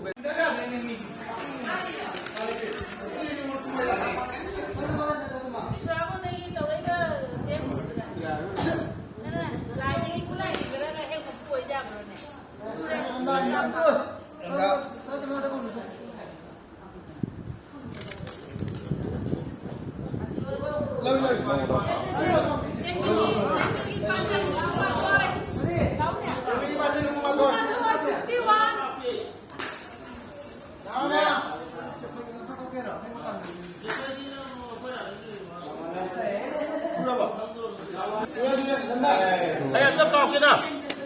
ꯕꯤꯁ꯭ꯋꯥꯕꯨꯗꯒꯤ ꯇꯧꯔꯛꯏꯕ ꯆꯦꯡ ꯅꯪꯅ ꯂꯥꯏꯗꯒꯤ ꯈꯨꯠꯂꯥꯏ ꯂꯩꯖꯔꯒ ꯍꯦꯛ ꯃꯄꯨ ꯑꯣꯏꯖꯕ꯭ꯔꯣꯅꯦ? ꯁꯨꯔꯦ꯫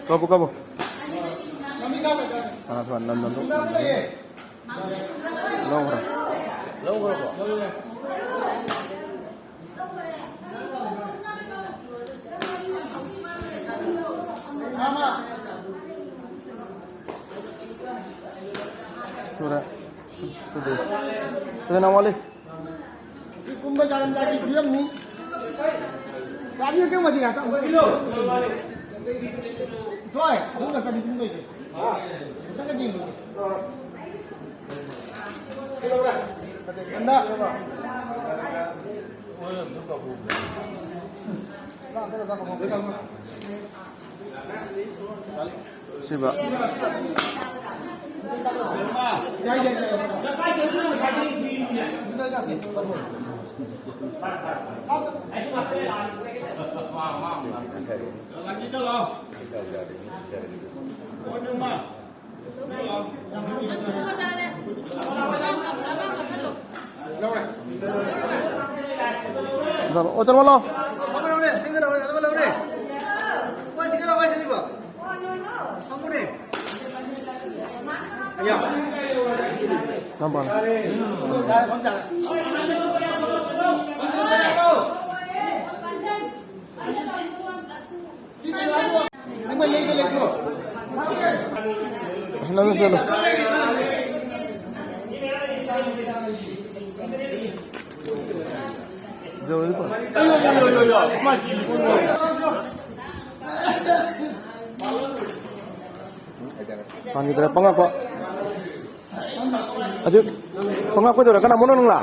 ꯀꯥꯞꯄꯨ, ꯀꯥꯞꯄꯨ꯫ ꯑꯥ, ꯊꯣꯏ, ꯅꯟ, ꯅꯟ, ꯅꯟ꯫ ꯂꯧꯈ꯭ꯔꯦ꯫ ꯂꯧꯈ꯭ꯔꯕꯣ? ꯁꯨꯔꯦ꯫ ꯁꯨꯔꯦ, ꯅꯪ ꯋꯥꯠꯂꯤ꯫ ꯁꯤ ꯀꯨꯝꯕ ꯆꯥꯔꯝꯗꯥꯏꯒꯤ ꯐꯤꯕꯝꯅꯤ꯫ ꯌꯥꯅꯤ, ꯑꯀꯪꯕꯗꯤ ꯉꯥꯛꯇꯪ꯫ ꯊꯣꯏ, ꯑꯍꯨꯝ ꯈꯛꯇꯅꯤ ꯀꯨꯝꯗꯣꯏꯁꯦ꯫ ꯑꯝꯇꯪꯒ ꯌꯦꯡꯒꯦ꯫ ꯍꯟꯗꯛ꯫ ꯁꯤꯕ꯫ ꯑꯣ, ꯆꯠꯂꯣ꯫ ꯅꯝꯕꯔ꯫ ꯅꯪ ꯆꯠꯂꯣ꯫ ꯄꯥꯟꯈꯤꯗ꯭ꯔꯦ, ꯄꯪꯉꯥꯛꯄ꯫ ꯑꯗꯨ ꯄꯪꯉꯥꯛ ꯀꯣꯏꯗꯧꯔꯦ, ꯀꯅꯥ ꯃꯣꯅꯣ ꯅꯪꯂꯥ?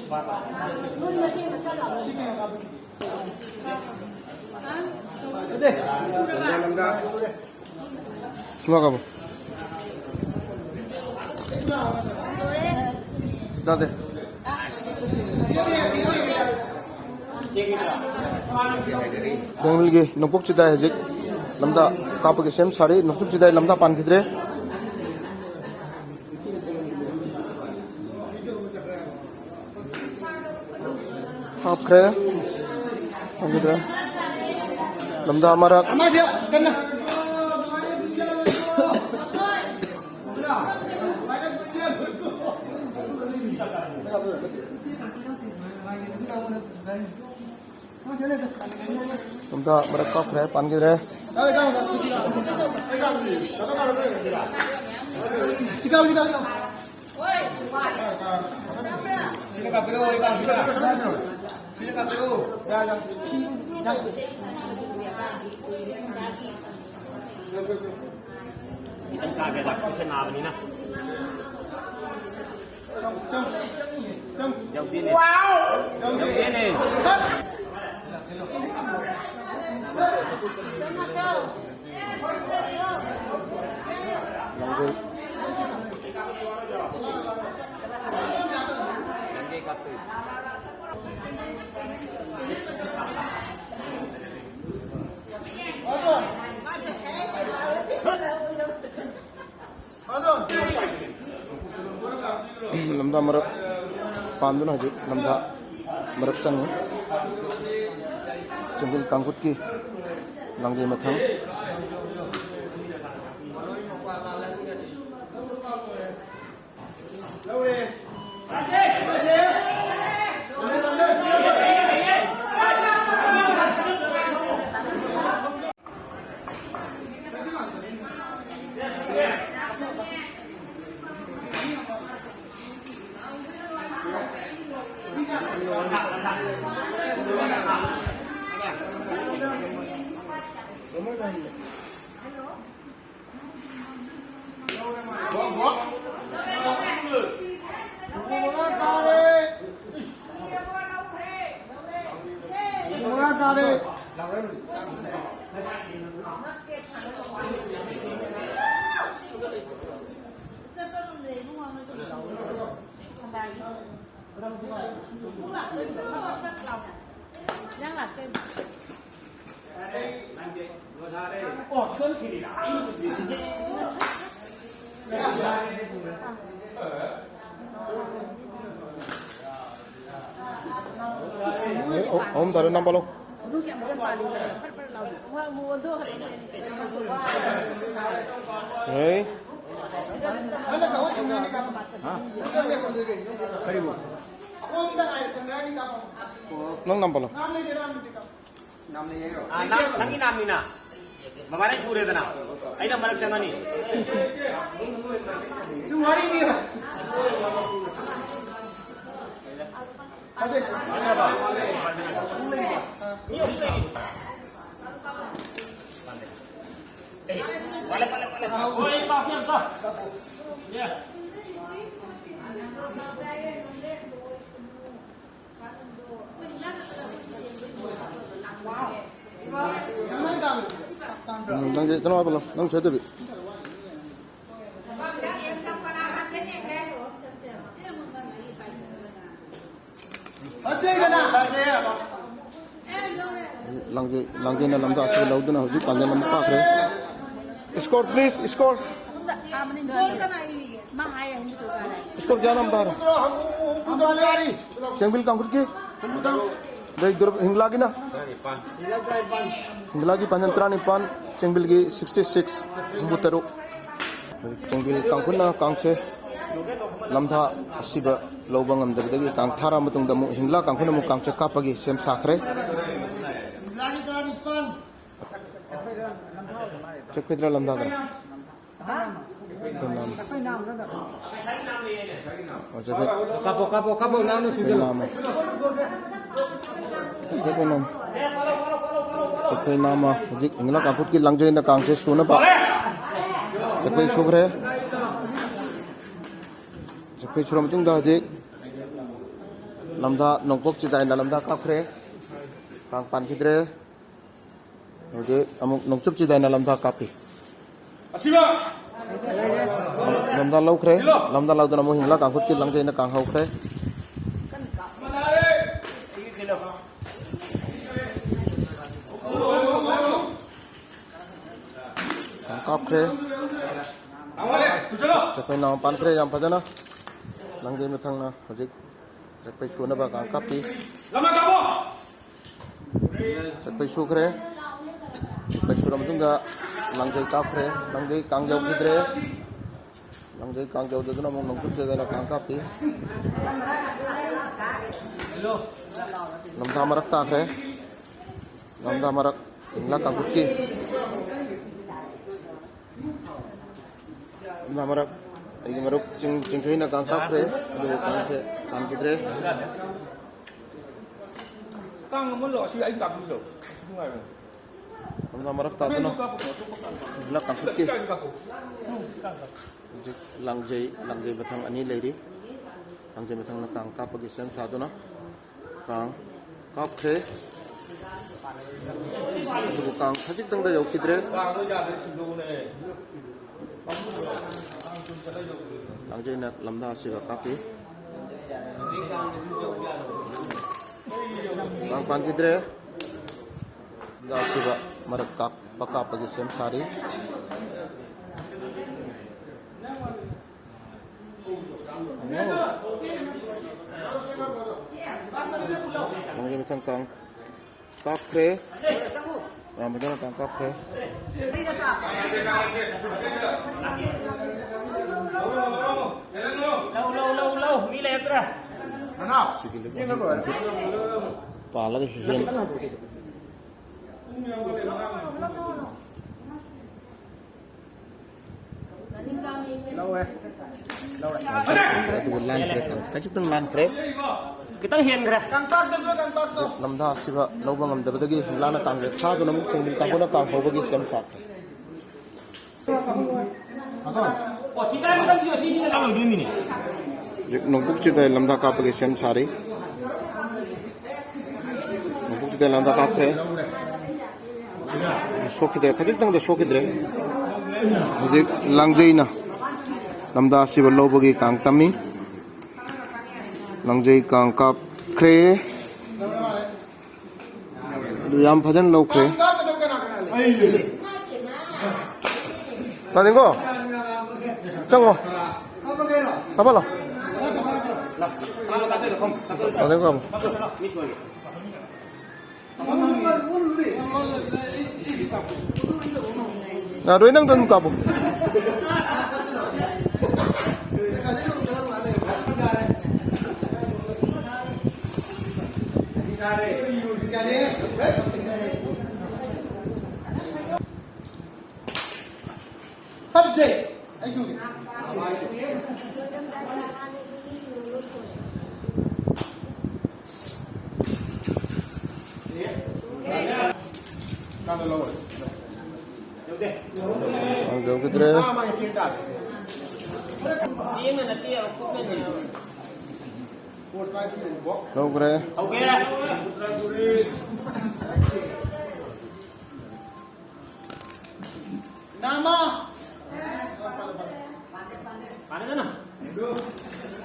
ꯁꯨꯔꯕ? ꯁꯨꯃꯥꯏ ꯀꯥꯕꯣ꯫ ꯌꯥꯗꯦ꯫ ꯕꯦꯡꯒꯜꯒꯤ ꯅꯣꯡꯄꯣꯛ ꯆꯤꯗꯥꯏ ꯍꯧꯖꯤꯛ ꯂꯝꯗꯥ ꯀꯥꯞꯄꯒꯤ ꯁꯦꯝ ꯁꯥꯔꯤ꯫ ꯅꯣꯡꯄꯣꯛ ꯆꯤꯗꯥꯏ ꯂꯝꯗꯥ ꯄꯥꯟꯈꯤꯗ꯭ꯔꯦ꯫ ꯍꯥꯞꯈ꯭ꯔꯦ꯫ ꯈꯪꯈꯤꯗ꯭ꯔꯦ꯫ ꯂꯝꯗꯥ ꯃꯔꯛ꯫ ꯂꯝꯗꯥ ꯃꯔꯛ ꯀꯥꯞꯈ꯭ꯔꯦ, ꯄꯥꯟꯈꯤꯗ꯭ꯔꯦ꯫ ꯈꯤꯇꯪ ꯀꯥꯒꯦꯗ, ꯈꯨꯠꯁꯦ ꯅꯥꯕꯅꯤꯅ꯫ ꯌꯧꯗꯦꯅꯦ꯫ ꯌꯧꯗꯦꯅꯦ꯫ ꯂꯝꯒꯩ꯫ ꯂꯝꯗꯥ ꯃꯔꯛ ꯄꯥꯟꯗꯨꯅ ꯍꯧꯖꯤꯛ ꯂꯝꯗꯥ ꯃꯔꯛ ꯆꯪꯉꯤ꯫ ꯆꯤꯡꯒꯤꯜ ꯀꯥꯡꯈꯨꯠꯀꯤ ꯂꯥꯡꯖꯩ ꯃꯊꯪ꯫ ꯑꯦ, ꯑꯍꯨꯝ ꯇꯥꯔꯦ, ꯅꯝꯕ ꯂꯧ꯫ ꯍꯦ꯫ ꯀꯔꯤꯕꯨ? ꯅꯪ ꯅꯝꯕ ꯂꯧ꯫ ꯑꯥ, ꯅꯪ, ꯅꯪꯒꯤ ꯅꯥꯝꯅꯤꯅ꯫ ꯃꯃꯥꯅ ꯁꯨꯔꯦꯗꯅ꯫ ꯑꯩꯅ ꯃꯔꯛ ꯆꯪꯉꯅꯤ꯫ ꯃꯤ ꯑꯍꯨꯝ ꯂꯩꯔꯤ꯫ ꯎꯝ, ꯅꯪꯁꯦ ꯀꯩꯅꯣ ꯍꯥꯏꯕ ꯂꯧ, ꯅꯪ ꯁꯣꯏꯗꯕꯤ꯫ ꯂꯥꯡꯖꯩ, ꯂꯥꯡꯖꯩꯅ ꯂꯝꯗ ꯑꯁꯤ ꯂꯧꯗꯨꯅ ꯍꯧꯖꯤꯛ ꯄꯥꯟꯖꯟ ꯑꯃ ꯀꯥꯈ꯭ꯔꯦ꯫ Score, please, score. Score ꯀꯌꯥꯅꯣ ꯑꯝꯇ ꯍꯥꯏꯔꯣ? ꯆꯦꯡꯕꯤꯜ ꯀꯥꯡꯈꯨꯠꯀꯤ꯫ ꯑꯗꯩ ꯗꯨꯔ-, ꯍꯤꯡꯂꯥꯒꯤꯅ? ꯍꯤꯡꯂꯥꯒꯤ ꯄꯥꯟꯖꯟ ꯇꯔꯥꯅꯤꯄꯥꯟ, ꯆꯦꯡꯕꯤꯜꯒꯤ sixty six, ꯍꯨꯝꯐꯨ ꯇꯔꯨꯛ꯫ ꯆꯦꯡꯕꯤꯜ ꯀꯥꯡꯈꯨꯠꯅ ꯀꯥꯡꯁꯦ ꯂꯝꯊꯥ ꯑꯁꯤꯕ ꯂꯧꯕ ꯉꯝꯗꯕꯗꯒꯤ ꯀꯥꯡ ꯊꯥꯔ ꯃꯇꯨꯡꯗ ꯑꯃꯨꯛ ꯍꯤꯡꯂꯥ ꯀꯥꯡꯈꯨꯠꯅ ꯑꯃꯨꯛ ꯀꯥꯡꯁꯦ ꯀꯥꯞꯄꯒꯤ ꯁꯦꯝ ꯁꯥꯈ꯭ꯔꯦ꯫ ꯆꯠꯈꯤꯗ꯭ꯔꯥ ꯂꯝꯊꯥꯗ꯭ꯔꯥ? ꯑꯩꯈꯣꯏ ꯅꯥꯝ꯫ ꯑꯩꯈꯣꯏ ꯅꯥꯝ꯫ ꯑꯣ, ꯆꯠꯈ꯭ꯔꯦ꯫ ꯀꯥꯞꯄꯣ, ꯀꯥꯞꯄꯣ, ꯀꯥꯞꯄꯣ, ꯅꯥꯝꯅ ꯑꯩꯈꯣꯏ ꯁꯨꯖꯜꯂꯣ꯫ ꯅꯥꯝꯃ꯫ ꯆꯠꯈ꯭ꯔꯦ, ꯑꯩꯈꯣꯏ ꯅꯥꯝ꯫ ꯆꯠꯈ꯭ꯔꯦ, ꯅꯥꯝꯃ꯫ ꯍꯧꯖꯤꯛ ꯍꯤꯡꯂꯥ ꯀꯥꯡꯈꯨꯠꯀꯤ ꯂꯥꯡꯖꯩꯅ ꯀꯥꯡꯁꯦ ꯁꯨꯅꯕ꯫ ꯆꯠꯈ꯭ꯔꯦ, ꯁꯨꯈ꯭ꯔꯦ꯫ ꯆꯠꯈ꯭ꯔꯦ, ꯁꯨꯔ ꯃꯇꯨꯡꯗ ꯍꯧꯖꯤꯛ ꯂꯝꯗꯥ ꯅꯣꯡꯄꯣꯛ ꯆꯤꯗꯥꯏꯅ ꯂꯝꯗꯥ ꯀꯥꯞꯈ꯭ꯔꯦ꯫ ꯀꯥꯡ ꯄꯥꯟꯈꯤꯗ꯭ꯔꯦ꯫ ꯍꯧꯖꯤꯛ ꯑꯃꯨꯛ ꯅꯣꯡꯆꯨꯞ ꯆꯤꯗꯥꯏꯅ ꯂꯝꯗꯥ ꯀꯥꯞꯄꯤ꯫ ꯑꯁꯤꯕ! ꯂꯝꯗꯥ ꯂꯧꯈ꯭ꯔꯦ꯫ ꯂꯝꯗꯥ ꯂꯧꯗꯨꯅ ꯑꯃꯨꯛ ꯍꯤꯡꯂꯥ ꯀꯥꯡꯈꯨꯠꯀꯤ ꯂꯥꯡꯖꯩꯅ ꯀꯥꯡꯍꯧꯈ꯭ꯔꯦ꯫ ꯀꯥꯡ ꯀꯥꯞꯈ꯭ꯔꯦ꯫ ꯆꯠꯈ꯭ꯔꯦ, ꯅꯥꯝꯃ ꯄꯥꯟꯈ꯭ꯔꯦ ꯌꯥꯝ ꯐꯖꯅ꯫ ꯂꯥꯡꯖꯩ ꯃꯊꯪꯅ ꯍꯧꯖꯤꯛ ꯆꯠꯄꯩ ꯁꯨꯅꯕ ꯀꯥꯡ ꯀꯥꯞꯄꯤ꯫ ꯆꯠꯄꯩ ꯁꯨꯈ꯭ꯔꯦ꯫ ꯆꯠꯄꯩ ꯁꯨꯔ ꯃꯇꯨꯡꯗ ꯂꯥꯡꯖꯩ ꯀꯥꯞꯈ꯭ꯔꯦ꯫ ꯂꯥꯡꯖꯩ ꯀꯥꯡ ꯌꯧꯈꯤꯗ꯭ꯔꯦ꯫ ꯂꯥꯡꯖꯩ ꯀꯥꯡ ꯌꯧꯗꯗꯨꯅ ꯑꯃꯨꯛ ꯅꯣꯡꯆꯨꯞ ꯆꯦꯗꯅ ꯀꯥꯡ ꯀꯥꯞꯄꯤ꯫ ꯂꯝꯊꯥ ꯃꯔꯛ ꯇꯥꯈ꯭ꯔꯦ꯫ ꯂꯝꯊꯥ ꯃꯔꯛ ꯍꯤꯡꯂꯥ ꯀꯥꯡꯈꯨꯠꯀꯤ꯫ ꯂꯝꯊꯥ ꯃꯔꯛ ꯑꯩꯒꯤ ꯃꯔꯨꯞ ꯆꯤꯡ-, ꯆꯤꯡꯈꯩꯅ ꯀꯥꯡ ꯀꯥꯞꯈ꯭ꯔꯦ꯫ ꯑꯗꯨꯕꯨ ꯀꯥꯡꯁꯦ ꯄꯥꯟꯈꯤꯗ꯭ꯔꯦ꯫ ꯀꯥꯡ ꯑꯃ ꯂꯧ, ꯑꯁꯤ ꯑꯩ ꯀꯥꯞꯄꯤꯔꯣ? ꯑꯁꯤ ꯅꯨꯡꯉꯥꯏꯕꯅꯦ꯫ ꯂꯝꯗꯥ ꯃꯔꯛ ꯇꯥꯗꯨꯅ ꯂꯛ ꯀꯥꯡꯈꯠꯈꯤ꯫ ꯍꯧꯖꯤꯛ ꯂꯥꯡꯖꯩ, ꯂꯥꯡꯖꯩ ꯃꯊꯪ ꯑꯅꯤ ꯂꯩꯔꯤ꯫ ꯂꯥꯡꯖꯩ ꯃꯊꯪꯅ ꯀꯥꯡ ꯀꯥꯞꯄꯒꯤ ꯁꯦꯝ ꯁꯥꯗꯨꯅ ꯀꯥꯡ ꯀꯥꯞꯈ꯭ꯔꯦ꯫ ꯑꯗꯨꯕꯨ ꯀꯥꯡ ꯈꯖꯤꯛꯇꯪꯗ ꯌꯧꯈꯤꯗ꯭ꯔꯦ꯫ ꯂꯥꯡꯖꯩꯅ ꯂꯝꯗꯥ ꯑꯁꯤꯕ ꯀꯥꯞꯄꯤ꯫ ꯀꯥꯡ ꯄꯥꯟꯈꯤꯗ꯭ꯔꯦ꯫ ꯂꯝꯗꯥ ꯑꯁꯤꯕ ꯃꯔꯛ ꯀꯥꯞꯄ ꯀꯥꯞꯄꯒꯤ ꯁꯦꯝ ꯁꯥꯔꯤ꯫ ꯂꯥꯡꯖꯩ ꯃꯊꯪ ꯀꯥꯡ ꯀꯥꯞꯈ꯭ꯔꯦ꯫ ꯔꯥꯝꯕꯗꯅ ꯀꯥꯡ ꯀꯥꯞꯈ꯭ꯔꯦ꯫ ꯂꯧ, ꯂꯧ, ꯂꯧ, ꯂꯧ, ꯃꯤ ꯂꯩꯔꯛꯇ꯭ꯔꯦ꯫ ꯁꯤꯒꯤ ꯂꯤꯛ ꯑꯁꯤ ꯄꯥꯜꯂꯒ ꯍꯦꯟ ꯂꯧꯋꯦ꯫ ꯂꯧꯔꯦ꯫ ꯑꯗꯨꯕꯨ ꯂꯥꯟꯈ꯭ꯔꯦ, ꯈꯖꯤꯛꯇꯪ ꯂꯥꯟꯈ꯭ꯔꯦ꯫ ꯈꯤꯇꯪ ꯍꯦꯟꯈ꯭ꯔꯦ꯫ ꯂꯝꯗꯥ ꯑꯁꯤꯕ ꯂꯧꯕ ꯉꯝꯗꯕꯗꯒꯤ ꯂꯥꯟꯅ ꯀꯥꯡꯖꯩ ꯊꯥꯗꯨꯅ ꯑꯃꯨꯛ ꯆꯪꯕꯤ ꯀꯥꯡꯕꯨꯅ ꯀꯥꯡ ꯍꯧꯕꯒꯤ ꯁꯦꯝ ꯁꯥꯈ꯭ꯔꯦ꯫ ꯍꯧꯖꯤꯛ ꯅꯣꯡꯄꯣꯛ ꯆꯤꯗ ꯂꯝꯗꯥ ꯀꯥꯞꯄꯒꯤ ꯁꯦꯝ ꯁꯥꯔꯤ꯫ ꯅꯣꯡꯄꯣꯛ ꯆꯤꯗ ꯂꯝꯗꯥ ꯀꯥꯞꯈ꯭ꯔꯦ꯫ ꯁꯣꯛꯈꯤꯗ꯭ꯔꯦ, ꯈꯖꯤꯛꯇꯪꯗ ꯁꯣꯛꯈꯤꯗ꯭ꯔꯦ꯫ ꯍꯧꯖꯤꯛ ꯂꯥꯡꯖꯩꯅ ꯂꯝꯗꯥ ꯑꯁꯤꯕ ꯂꯧꯕꯒꯤ ꯀꯥꯡ ꯇꯝꯃꯤ꯫ ꯂꯥꯡꯖꯩ ꯀꯥꯡ ꯀꯥꯞꯈ꯭ꯔꯦ꯫ ꯑꯗꯨ ꯌꯥꯝ ꯐꯖꯅ ꯂꯧꯈ꯭ꯔꯦ꯫ ꯇꯥꯅꯤꯡꯀꯣ? ꯆꯪꯉꯣ꯫ ꯀꯥꯞꯍꯜꯂꯣ꯫ ꯇꯥꯅꯤꯡꯀꯣ? ꯌꯥꯔꯣꯏ, ꯅꯪꯗꯣ ꯑꯗꯨꯝ ꯀꯥꯞꯄꯣ꯫ ꯐꯠꯖꯩ꯫ ꯑꯩꯁꯨ꯫ ꯀꯥꯟꯗ ꯂꯧꯔꯦ꯫ ꯌꯧꯈꯤꯗ꯭ꯔꯦ꯫ ꯂꯧꯈ꯭ꯔꯦ꯫ ꯅꯥꯃ꯫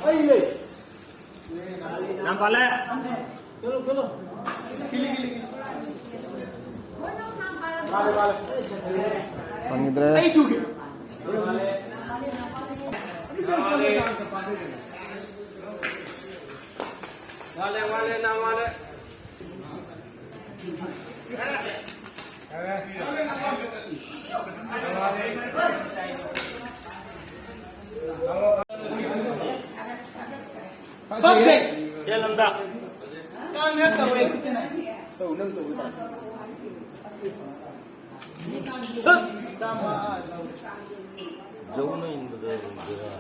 ꯑꯩ ꯂꯩ꯫ ꯌꯥꯝ ꯄꯥꯜꯂꯦ꯫ Kilo, kilo. ꯃꯥꯂꯦ, ꯃꯥꯂꯦ꯫ ꯐꯪꯈꯤꯗ꯭ꯔꯦ꯫ ꯑꯩ ꯁꯨꯒꯦ꯫ ꯋꯥꯂꯦ, ꯋꯥꯂꯦ, ꯅꯥ ꯋꯥꯂꯦ꯫ ꯆꯦꯜꯂꯝꯗ꯫ ꯖꯧꯅ ꯏꯟꯕꯗ ꯕꯦꯔꯥ꯫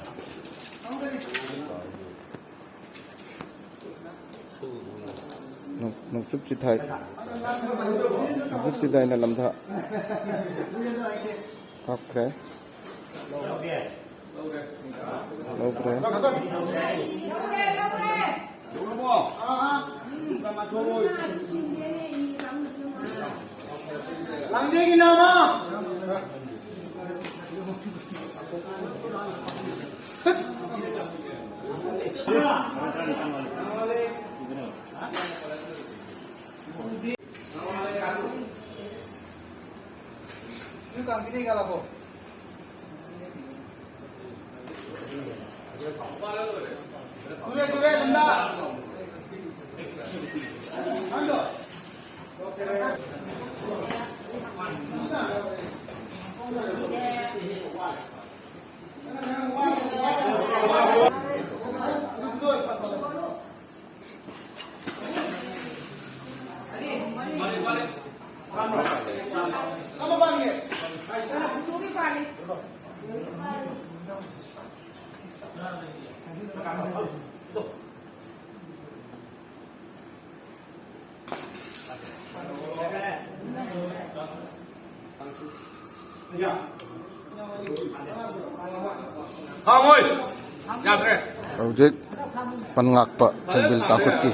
ꯅꯣꯡ-, ꯅꯣꯡꯆꯨꯞ ꯆꯤꯊꯥꯏ꯫ ꯅꯣꯡꯆꯨꯞ ꯆꯤꯊꯥꯏꯅ ꯂꯝꯊꯥ꯫ ꯍꯥꯞꯈ꯭ꯔꯦ꯫ ꯂꯧꯈ꯭ꯔꯦ꯫ ꯂꯥꯡꯖꯩꯒꯤ ꯅꯥꯃ꯫ ꯈꯥꯡꯉꯣꯏ꯫ ꯌꯥꯗ꯭ꯔꯦ꯫ ꯍꯧꯖꯤꯛ ꯄꯟ ꯉꯥꯛꯄ ꯆꯦꯡꯕꯤꯜ ꯀꯥꯡꯈꯨꯠꯀꯤ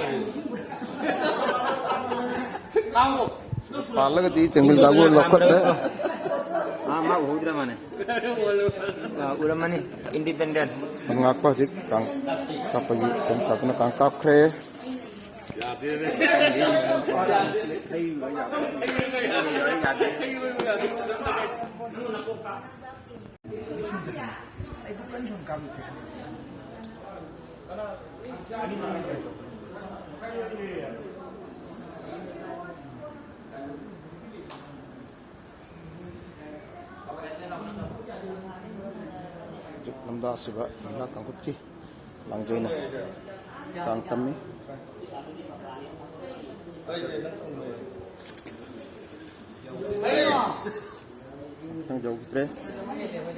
ꯄꯥꯜꯂꯒꯗꯤ ꯆꯦꯡꯕꯤꯜ ꯀꯥꯡꯈꯨꯠ ꯂꯧꯈꯠꯂꯦ꯫ ꯃꯥ, ꯃꯥ ꯎꯍꯧꯗ꯭ꯔ ꯃꯥꯅꯦ꯫ ꯑ, ꯎꯔꯝꯃꯅꯤ꯫ Independent꯫ ꯄꯟ ꯉꯥꯛꯄ ꯍꯧꯖꯤꯛ ꯀꯥꯡ ꯀꯥꯞꯄꯒꯤ ꯁꯦꯝ ꯁꯥꯗꯨꯅ ꯀꯥꯡ ꯀꯥꯞꯈ꯭ꯔꯦ꯫ ꯍꯧꯖꯤꯛ ꯂꯝꯗꯥ ꯑꯁꯤꯕ ꯃꯍꯤꯂꯥ ꯀꯥꯡꯂꯨꯞꯀꯤ ꯂꯥꯡꯖꯩꯅ ꯀꯥꯡ ꯇꯝꯃꯤ꯫ ꯈꯤꯇꯪ ꯌꯧꯈꯤꯗ꯭ꯔꯦ꯫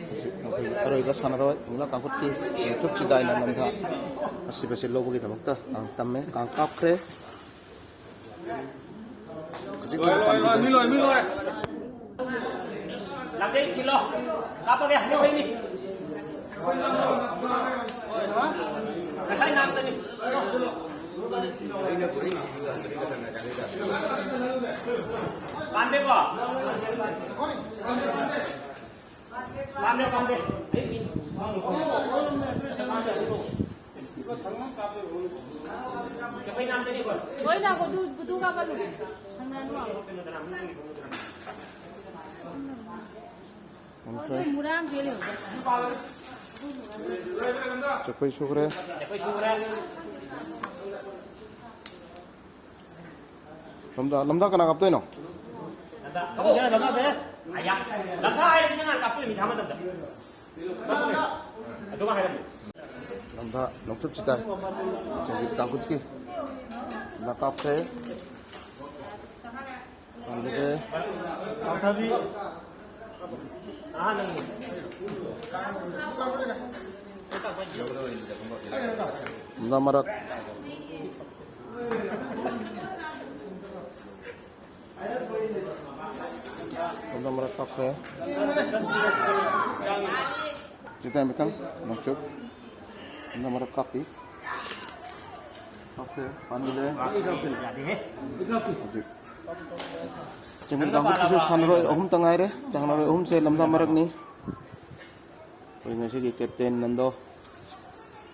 ꯍꯧꯖꯤꯛ ꯃꯈꯣꯏꯒꯤ ꯑꯔꯣꯏꯕ ꯁꯥꯟꯅꯔꯣꯏ ꯃꯍꯤꯂꯥ ꯀꯥꯡꯂꯨꯞꯀꯤ ꯅꯣꯡꯆꯨꯞ ꯆꯤꯗꯥꯏꯅ ꯂꯝꯗꯥ ꯑꯁꯤꯕꯁꯤ ꯂꯧꯕꯒꯤꯗꯃꯛꯇ ꯀꯥꯡ ꯇꯝꯃꯦ, ꯀꯥꯡ ꯀꯥꯞꯈ꯭ꯔꯦ꯫ ꯂꯣꯏ, ꯂꯣꯏ, ꯃꯤ ꯂꯣꯏ, ꯃꯤ ꯂꯣꯏ꯫ ꯂꯥꯛꯀꯦ, ꯊꯤꯜꯂꯣ꯫ ꯀꯥꯞꯄꯒꯦ, ꯍꯧꯖꯤꯛ ꯍꯩꯅꯤ꯫ ꯉꯁꯥꯏ ꯉꯥꯛꯇꯅꯤ꯫ ꯄꯥꯟꯗꯦꯀꯣ? ꯄꯥꯟꯗꯦ, ꯄꯥꯟꯗꯦ꯫ ꯑꯩ ꯃꯤ ꯄꯥꯟꯗꯦ꯫ ꯂꯣꯏ ꯂꯥꯛꯑꯣ, ꯑꯗꯨ, ꯑꯗꯨ ꯀꯥꯞꯍꯜꯂꯨ꯫ ꯊꯪꯅ ꯂꯥꯛꯑꯣ꯫ ꯑꯣꯟꯈ꯭ꯔꯦ꯫ ꯑꯗꯨ ꯃꯨꯔꯥ ꯑꯃ ꯆꯦꯜꯂꯦ ꯍꯧꯖꯤꯛ꯫ ꯆꯦꯛꯄꯩ ꯁꯨꯈ꯭ꯔꯦ꯫ ꯂꯝꯗꯥ, ꯂꯝꯗꯥ ꯀꯅꯥ ꯀꯥꯞꯇꯣꯏꯅꯣ? ꯂꯝꯗꯥ, ꯂꯝꯗꯥ, ꯂꯝꯗꯥ, ꯑꯌꯥ꯫ ꯂꯝꯗꯥ ꯍꯥꯏꯔꯗꯤ ꯅꯪ ꯍꯥꯟꯅ ꯀꯥꯞꯇꯣꯏꯅꯤ ꯃꯊꯥ ꯃꯇꯝꯗ꯫ ꯑꯗꯨꯒ ꯍꯥꯏꯔꯝꯃꯨ꯫ ꯂꯝꯗꯥ ꯅꯣꯡꯆꯨꯞ ꯆꯤꯗꯥꯏ꯫ ꯆꯦꯡꯕꯤꯜ ꯀꯥꯡꯈꯨꯠꯀꯤ꯫ ꯂꯝꯗꯥ ꯀꯥꯞꯈ꯭ꯔꯦ꯫ ꯄꯥꯟꯖꯒꯦ꯫ ꯀꯥꯡꯊꯕꯤ꯫ ꯂꯝꯗꯥ ꯃꯔꯛ꯫ ꯂꯝꯖꯥ ꯃꯔꯛ ꯀꯥꯞꯈ꯭ꯔꯦ꯫ ꯆꯤꯇꯥꯏ ꯃꯊꯪ ꯅꯣꯡꯆꯨꯞ꯫ ꯂꯝꯖꯥ ꯃꯔꯛ ꯀꯥꯞꯄꯤ꯫ ꯀꯥꯞꯈ꯭ꯔꯦ, ꯄꯥꯟꯕꯤꯂꯦ꯫ ꯍꯧꯖꯤꯛ ꯆꯤꯡꯃꯤꯜ ꯀꯥꯡꯕꯨꯒꯤꯁꯨ ꯁꯥꯟꯅꯔꯣꯏ ꯑꯍꯨꯝꯇ ꯉꯥꯏꯔꯦ꯫ ꯁꯥꯟꯅꯔꯣꯏ ꯑꯍꯨꯝꯁꯦ ꯂꯝꯖꯥ ꯃꯔꯛꯅꯤ꯫ ꯑꯩꯈꯣꯏ ꯉꯁꯤꯒꯤ ꯀꯦꯞꯇꯦꯟ ꯅꯟꯗꯣ,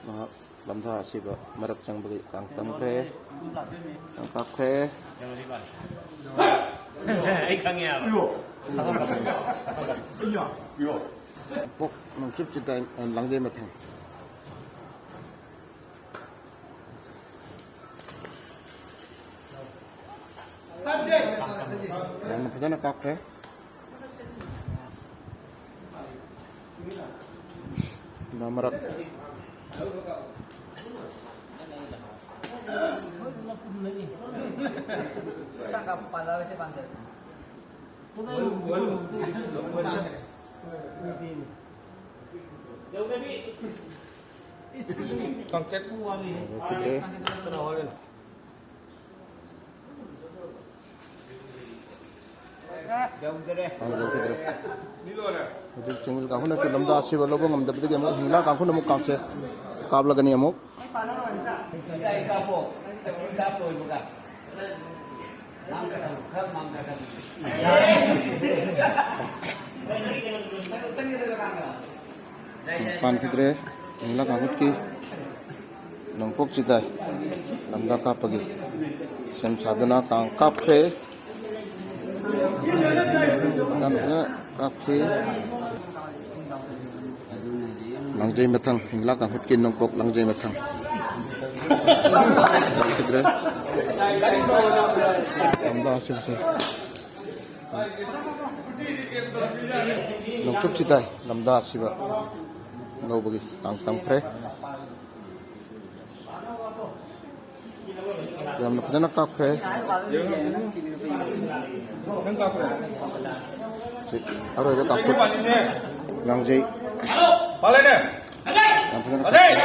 ꯃꯍꯥꯛ ꯂꯝꯖꯥ ꯑꯁꯤꯕ ꯃꯔꯛ ꯆꯪꯕꯒꯤ ꯀꯥꯡ ꯇꯝꯈ꯭ꯔꯦ, ꯀꯥꯡ ꯀꯥꯞꯈ꯭ꯔꯦ꯫ ꯑꯩ ꯈꯪꯉꯦ ꯍꯥꯏꯕ꯫ ꯄꯣꯛ ꯅꯣꯡꯆꯨꯞꯁꯤꯗ ꯂꯥꯡꯖꯩ ꯃꯊꯪ꯫ ꯌꯥꯝꯅ ꯐꯖꯅ ꯀꯥꯞꯈ꯭ꯔꯦ꯫ ꯃꯔꯛ꯫ ꯌꯧꯗꯕꯤ꯫ ꯏꯁ, ꯀꯥꯡꯆꯦꯠ꯫ ꯀꯩꯅꯣ ꯍꯣꯔꯦꯟ꯫ ꯌꯧꯗꯔꯦ꯫ ꯑꯥ, ꯌꯧꯈꯤꯗ꯭ꯔꯦ꯫ ꯍꯧꯖꯤꯛ ꯆꯤꯡꯃꯤꯜ ꯀꯥꯡꯕꯨꯅꯁꯨ ꯂꯝꯖꯥ ꯑꯁꯤꯕ ꯂꯧꯕ ꯉꯝꯗꯕꯗꯒꯤ ꯑꯃꯨꯛ ꯍꯤꯡꯂꯥ ꯀꯥꯡꯕꯨꯅ ꯑꯃꯨꯛ ꯀꯥꯡꯁꯦ ꯀꯥꯞꯂꯒꯅꯤ ꯑꯃꯨꯛ꯫ ꯄꯥꯟꯈꯤꯗ꯭ꯔꯦ꯫ ꯍꯤꯡꯂꯥ ꯀꯥꯡꯈꯨꯠꯀꯤ ꯅꯣꯡꯄꯣꯛ ꯆꯤꯗꯥꯏ ꯂꯝꯖꯥ ꯀꯥꯞꯄꯒꯤ ꯁꯦꯝ ꯁꯥꯗꯨꯅ ꯀꯥꯡ ꯀꯥꯞꯈ꯭ꯔꯦ꯫ ꯌꯥꯝꯅ ꯀꯥꯞꯈꯤ꯫ ꯂꯥꯡꯖꯩ ꯃꯊꯪ, ꯍꯤꯡꯂꯥ ꯀꯥꯡꯈꯨꯠꯀꯤ ꯅꯣꯡꯄꯣꯛ ꯂꯥꯡꯖꯩ ꯃꯊꯪ꯫ ꯌꯥꯎꯈꯤꯗ꯭ꯔꯦ꯫ ꯂꯝꯖꯥ ꯑꯁꯤꯕꯁꯦ꯫ ꯅꯣꯡꯆꯨꯞ ꯆꯤꯗꯥꯏ ꯂꯝꯖꯥ ꯑꯁꯤꯕ ꯂꯧꯕꯒꯤ ꯀꯥꯡ ꯇꯝꯈ꯭ꯔꯦ꯫ ꯌꯥꯝꯅ ꯐꯖꯅ ꯀꯥꯞꯈ꯭ꯔꯦ꯫ ꯁꯤ ꯑꯔꯣꯏꯕ ꯀꯥꯡꯈꯨꯠ ꯂꯥꯡꯖꯩ꯫ ꯌꯥꯝ ꯐꯖꯅ ꯀꯥꯞꯈ꯭ꯔꯦ꯫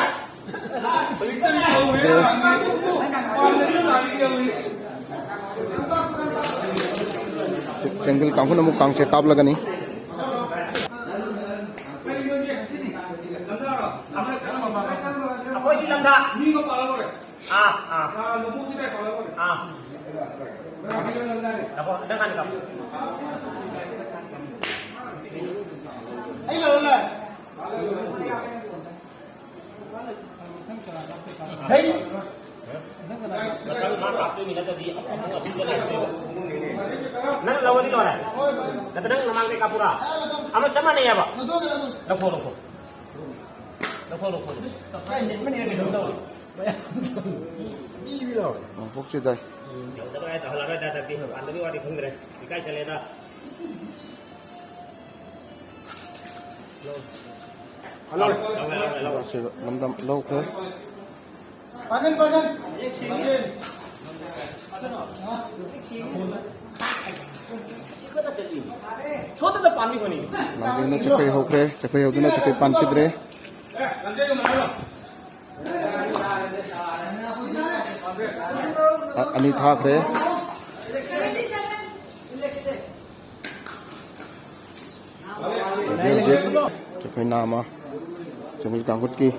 ꯆꯦꯡꯒꯤꯜ ꯀꯥꯡꯕꯨꯅ ꯑꯃꯨꯛ ꯀꯥꯡꯁꯦ ꯀꯥꯞꯂꯒꯅꯤ꯫ ꯑꯩꯈꯣꯏꯗꯤ ꯂꯝꯗ꯫ ꯑꯥ, ꯑꯥ꯫ ꯑꯥ꯫ ꯅꯪ ꯍꯥꯟꯅ ꯀꯥꯞꯄꯣ꯫ ꯃꯊꯪ ꯃꯥ ꯀꯥꯞꯇꯣꯏꯅꯤ, ꯅꯠꯇ꯭ꯔꯗꯤ ꯑꯃꯨꯛ ꯑꯁꯤꯗ ꯂꯥꯛꯇꯣꯏꯕ꯫ ꯅꯪ ꯂꯧꯔꯗꯤ ꯂꯣꯏꯔꯦ꯫ ꯅꯠꯇ꯭ꯔ ꯅꯪ ꯃꯃꯥꯡꯗꯩ ꯀꯥꯞꯄꯨꯔꯥ? ꯑꯃ ꯆꯞ ꯃꯥꯟꯅꯩꯌꯦꯕ꯫ ꯂꯧꯊꯣꯛ, ꯂꯧꯊꯣꯛ꯫ ꯂꯧꯊꯣꯛ, ꯂꯧꯊꯣꯛ꯫ ꯅꯣꯡꯄꯣꯛ ꯆꯤꯗꯥꯏ꯫ ꯌꯧꯗꯕ ꯍꯥꯏ ꯇꯧꯍꯜꯂꯔꯣꯏꯗ, ꯍꯟꯗꯛꯇꯤ ꯃꯄꯥꯟꯗꯒꯤ ꯋꯥꯗꯤ ꯈꯪꯗ꯭ꯔꯦ꯫ ꯏꯀꯥꯏ ꯆꯠꯂꯦꯗ꯫ ꯂꯧꯔꯦ꯫ ꯂꯧꯔꯦ, ꯂꯧꯔꯦ, ꯂꯧꯔꯦ꯫ ꯑꯁꯤꯗ ꯂꯝꯗꯝ ꯂꯧꯈ꯭ꯔꯦ꯫ ꯄꯥꯖꯟ, ꯄꯥꯖꯟ꯫ ꯁꯣꯝꯗꯅ ꯄꯥꯝꯃꯤ ꯍꯣꯅꯤ꯫ ꯂꯥꯡꯖꯩꯅ ꯆꯠꯄꯩ ꯍꯧꯈ꯭ꯔꯦ, ꯆꯠꯄꯩ ꯍꯧꯗꯨꯅ ꯆꯠꯄꯩ ꯄꯥꯟꯈꯤꯗ꯭ꯔꯦ꯫ ꯑ-, ꯑꯅꯤ ꯊꯥꯈ꯭ꯔꯦ꯫ ꯍꯧꯖꯤꯛ ꯍꯧꯖꯤꯛ ꯆꯦꯛꯈꯣꯏ ꯅꯥꯝꯃ, ꯆꯦꯡꯃꯩ ꯀꯥꯡꯈꯨꯠꯀꯤ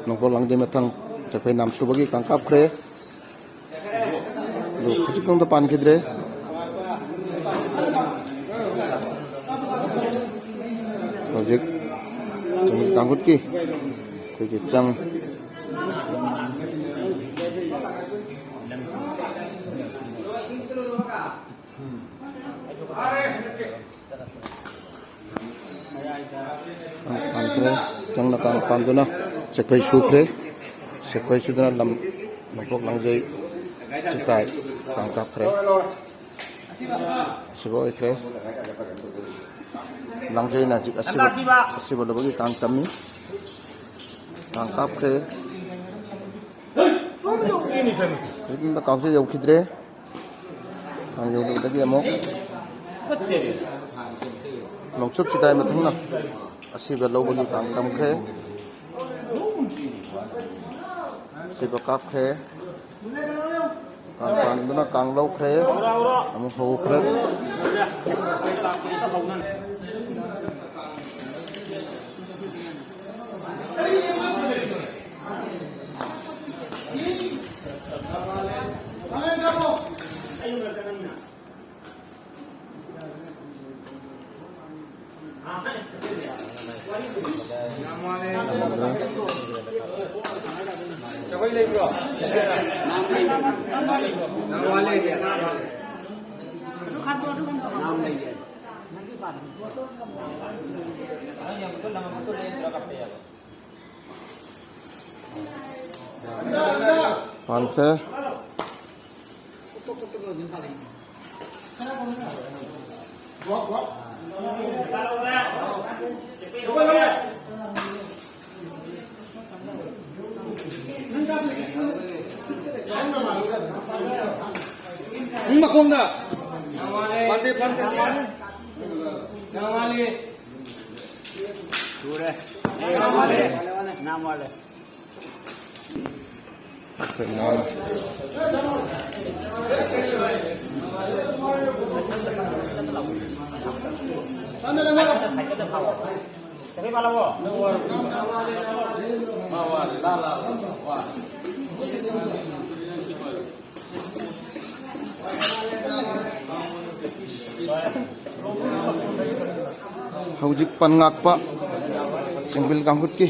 ꯅꯣꯡꯄꯣꯛ ꯂꯥꯡꯖꯩ ꯃꯊꯪ ꯆꯦꯛꯈꯣꯏ ꯅꯥꯝ ꯁꯨꯕꯒꯤ ꯀꯥꯡ ꯀꯥꯞꯈ꯭ꯔꯦ꯫ ꯑꯗꯨ ꯈꯖꯤꯛꯇꯪꯗ ꯄꯥꯟꯈꯤꯗ꯭ꯔꯦ꯫ ꯍꯧꯖꯤꯛ ꯆꯦꯡꯃꯩ ꯀꯥꯡꯈꯨꯠꯀꯤ ꯑꯩꯈꯣꯏꯒꯤ ꯆꯪ ꯄꯥꯟꯈ꯭ꯔꯦ꯫ ꯆꯪꯅ ꯀꯥꯡ ꯄꯥꯟꯗꯨꯅ ꯆꯦꯛꯄꯩ ꯁꯨꯈ꯭ꯔꯦ꯫ ꯆꯦꯛꯄꯩ ꯁꯨꯗꯨꯅ ꯂꯝ ꯅꯣꯡꯄꯣꯛ ꯂꯥꯡꯖꯩ ꯆꯤꯇꯥꯏ ꯀꯥꯡ ꯀꯥꯞꯈ꯭ꯔꯦ꯫ ꯑꯁꯤꯕ ꯑꯣꯏꯈ꯭ꯔꯦ꯫ ꯂꯥꯡꯖꯩꯅ ꯍꯧꯖꯤꯛ ꯑꯁꯤꯕ, ꯑꯁꯤꯕ ꯂꯧꯕꯒꯤ ꯀꯥꯡ ꯇꯝꯃꯤ꯫ ꯀꯥꯡ ꯀꯥꯞꯈ꯭ꯔꯦ꯫ ꯌꯨꯝꯗ ꯀꯥꯡꯁꯨ ꯌꯧꯈꯤꯗ꯭ꯔꯦ꯫ ꯀꯥꯡ ꯌꯧꯗꯕꯗꯒꯤ ꯑꯃꯨꯛ ꯅꯣꯡꯆꯨꯞ ꯆꯤꯗꯥꯏ ꯃꯊꯪꯅ ꯑꯁꯤꯕ ꯂꯧꯕꯒꯤ ꯀꯥꯡ ꯇꯝꯈ꯭ꯔꯦ꯫ ꯑꯁꯤꯕ ꯀꯥꯞꯈ꯭ꯔꯦ꯫ ꯀꯥꯡ ꯄꯥꯟꯗꯨꯅ ꯀꯥꯡ ꯂꯧꯈ꯭ꯔꯦ꯫ ꯑꯃꯨꯛ ꯍꯧꯈ꯭ꯔꯦ꯫ ꯄꯥꯟꯈ꯭ꯔꯦ꯫ ꯃꯈꯣꯡꯗ ꯄꯥꯟꯗꯦ, ꯄꯥꯟꯗꯦ, ꯄꯥꯟꯗꯦ꯫ ꯁꯨꯔꯦ꯫ ꯅꯥꯝ ꯋꯥꯠꯂꯦ꯫ ꯍꯧꯖꯤꯛ ꯄꯟ ꯉꯥꯛꯄ ꯆꯤꯡꯕꯤꯜ ꯀꯥꯡꯈꯨꯠꯀꯤ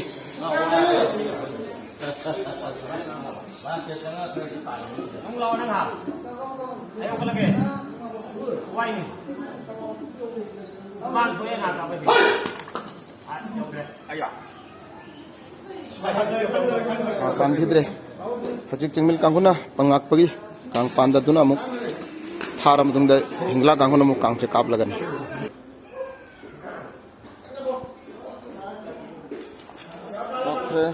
ꯄꯥꯟꯈꯤꯗ꯭ꯔꯦ꯫ ꯍꯧꯖꯤꯛ ꯆꯤꯡꯃꯤꯜ ꯀꯥꯡꯕꯨꯅ ꯄꯪꯉꯥꯛꯄꯒꯤ ꯀꯥꯡ ꯄꯥꯟꯗꯗꯨꯅ ꯑꯃꯨꯛ ꯊꯥꯔ ꯃꯇꯨꯡꯗ ꯍꯤꯡꯒꯂꯥ ꯀꯥꯡꯕꯨꯅ ꯑꯃꯨꯛ ꯀꯥꯡꯁꯦ ꯀꯥꯞꯂꯒꯅꯤ꯫ ꯀꯥꯞꯈ꯭ꯔꯦ꯫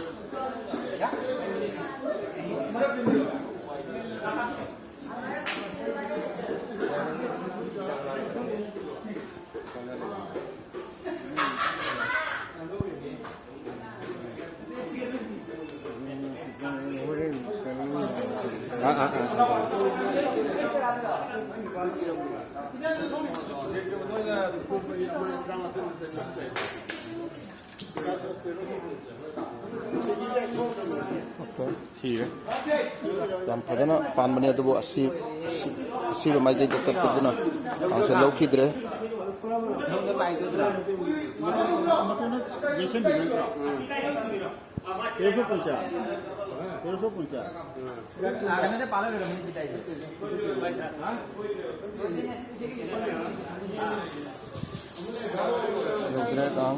ꯁꯤꯔꯦ꯫ ꯌꯥꯝ ꯐꯖꯅ ꯄꯥꯟꯕꯅꯦ, ꯑꯗꯨꯕꯨ ꯑꯁꯤ-, ꯑꯁꯤ-, ꯑꯁꯤꯕ ꯃꯥꯏꯀꯩꯗ ꯆꯠꯄꯗꯨꯅ ꯀꯥꯡꯁꯦ ꯂꯧꯈꯤꯗ꯭ꯔꯦ꯫ ꯌꯧꯗ꯭ꯔꯦ ꯀꯥꯡ꯫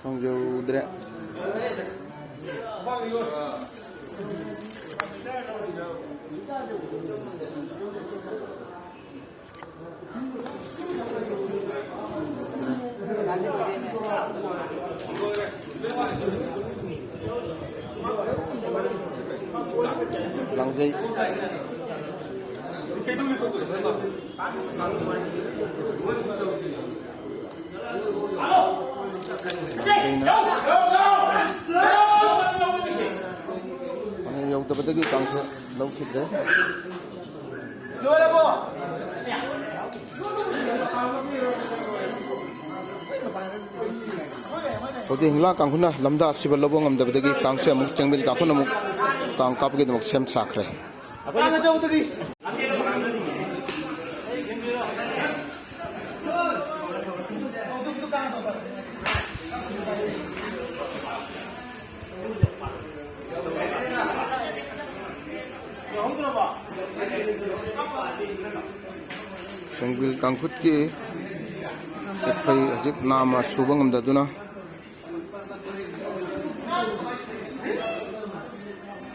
ꯈꯪꯖꯧꯗ꯭ꯔꯦ꯫ ꯂꯥꯡꯖꯩ꯫ ꯂꯥꯡꯖꯩꯅ ꯌꯧꯗꯕꯗꯒꯤ ꯀꯥꯡꯁꯦ ꯂꯧꯈꯤꯗ꯭ꯔꯦ꯫ ꯍꯧꯗꯤ ꯍꯤꯡꯂꯥ ꯀꯥꯡꯈꯨꯅ ꯂꯝꯗꯥ ꯑꯁꯤꯕ ꯂꯧꯕ ꯉꯝꯗꯕꯗꯒꯤ ꯀꯥꯡꯁꯦ ꯑꯃꯨꯛ ꯆꯪꯕꯤꯜ ꯀꯥꯡꯈꯨꯅ ꯑꯃꯨꯛ ꯀꯥꯡ ꯀꯥꯞꯄꯒꯤꯗꯃꯛ ꯁꯦꯝ ꯁꯥꯈ꯭ꯔꯦ꯫ ꯆꯪꯕꯤꯜ ꯀꯥꯡꯈꯨꯠꯀꯤ ꯆꯦꯛꯐꯩ ꯍꯧꯖꯤꯛ ꯅꯥꯝꯃ ꯁꯨꯕ ꯉꯝꯗꯗꯨꯅ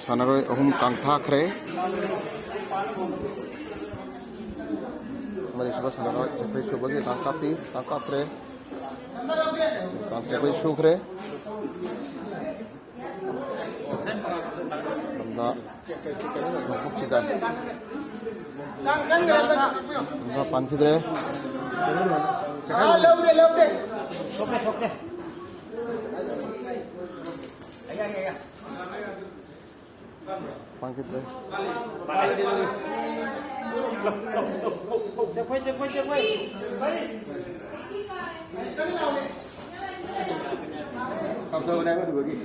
ꯁꯥꯟꯅꯔꯣꯏ ꯑꯍꯨꯝ ꯀꯥꯡꯊꯥꯈ꯭ꯔꯦ꯫ ꯃꯔꯤꯁꯨꯕ ꯁꯥꯟꯅꯔꯣꯏ ꯆꯦꯛꯐꯩ ꯁꯨꯕꯒꯤ ꯀꯥꯡ ꯀꯥꯞꯄꯤ, ꯀꯥꯡ ꯀꯥꯞꯈ꯭ꯔꯦ꯫ ꯀꯥꯡ ꯆꯦꯛꯐꯩ ꯁꯨꯈ꯭ꯔꯦ꯫ ꯂꯝꯗꯥ ꯃꯈꯨꯠꯁꯤꯗ ꯂꯝꯗꯥ ꯄꯥꯟꯈꯤꯗ꯭ꯔꯦ꯫ ꯂꯧꯗꯦ, ꯂꯧꯗꯦ꯫ ꯁꯣꯛꯀꯦ, ꯁꯣꯛꯀꯦ꯫ ꯄꯥꯡꯈꯤꯗ꯭ꯔꯦ꯫ ꯆꯦꯛꯄꯩ, ꯆꯦꯛꯄꯩ, ꯆꯦꯛꯄꯩ꯫ ꯀꯥꯞꯊꯧꯕꯅꯦ ꯑꯃꯗꯨꯒꯤ꯫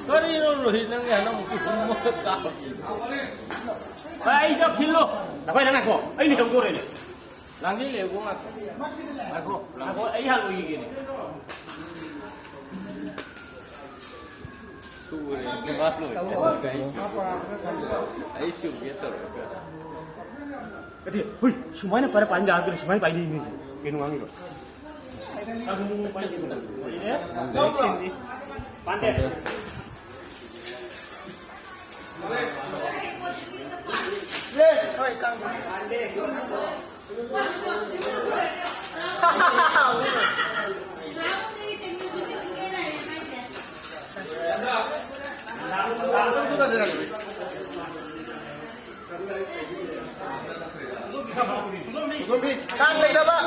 ꯀꯔꯤꯅꯣ ꯔꯣꯍꯤꯠ, ꯅꯪꯒꯤ ꯍꯟꯗꯛꯃꯨꯛꯀꯤ ꯍꯨꯝꯃꯒ ꯀꯥꯞꯄꯤ? ꯚꯥꯏ, ꯑꯩ ꯆꯠꯈꯤꯜꯂꯣ꯫ ꯅꯈꯣꯏ ꯅꯪ ꯉꯥꯏꯈꯣ, ꯑꯩ ꯂꯩꯍꯧꯗꯣꯔꯦꯅꯦ꯫ ꯂꯥꯡꯖꯤꯜ ꯂꯩꯍꯧꯕ ꯉꯥꯛꯇ꯫ ꯉꯥꯏꯈꯣ, ꯉꯥꯏꯈꯣ, ꯑꯩ ꯍꯥꯟꯅ ꯂꯣꯏꯈꯤꯒꯦꯅꯦ꯫ ꯁꯨꯔꯦ, ꯃꯥ ꯂꯣꯏ꯫ ꯑꯩ ꯁꯨꯒꯦ ꯇꯧꯔꯒ꯫ ꯅꯠꯇꯦ, ꯍꯨꯏ, ꯁꯨꯃꯥꯏꯅ ꯄꯥꯏꯔ ꯄꯥꯏꯅ ꯌꯥꯗ꯭ꯔꯦ, ꯁꯨꯃꯥꯏꯅ ꯄꯥꯏꯅꯩ ꯃꯤꯁꯦ꯫ ꯀꯩꯅꯣ ꯉꯥꯡꯉꯤꯕ? ꯄꯥꯟꯗꯦ꯫ ꯀꯥꯡ ꯂꯩꯇꯕ꯫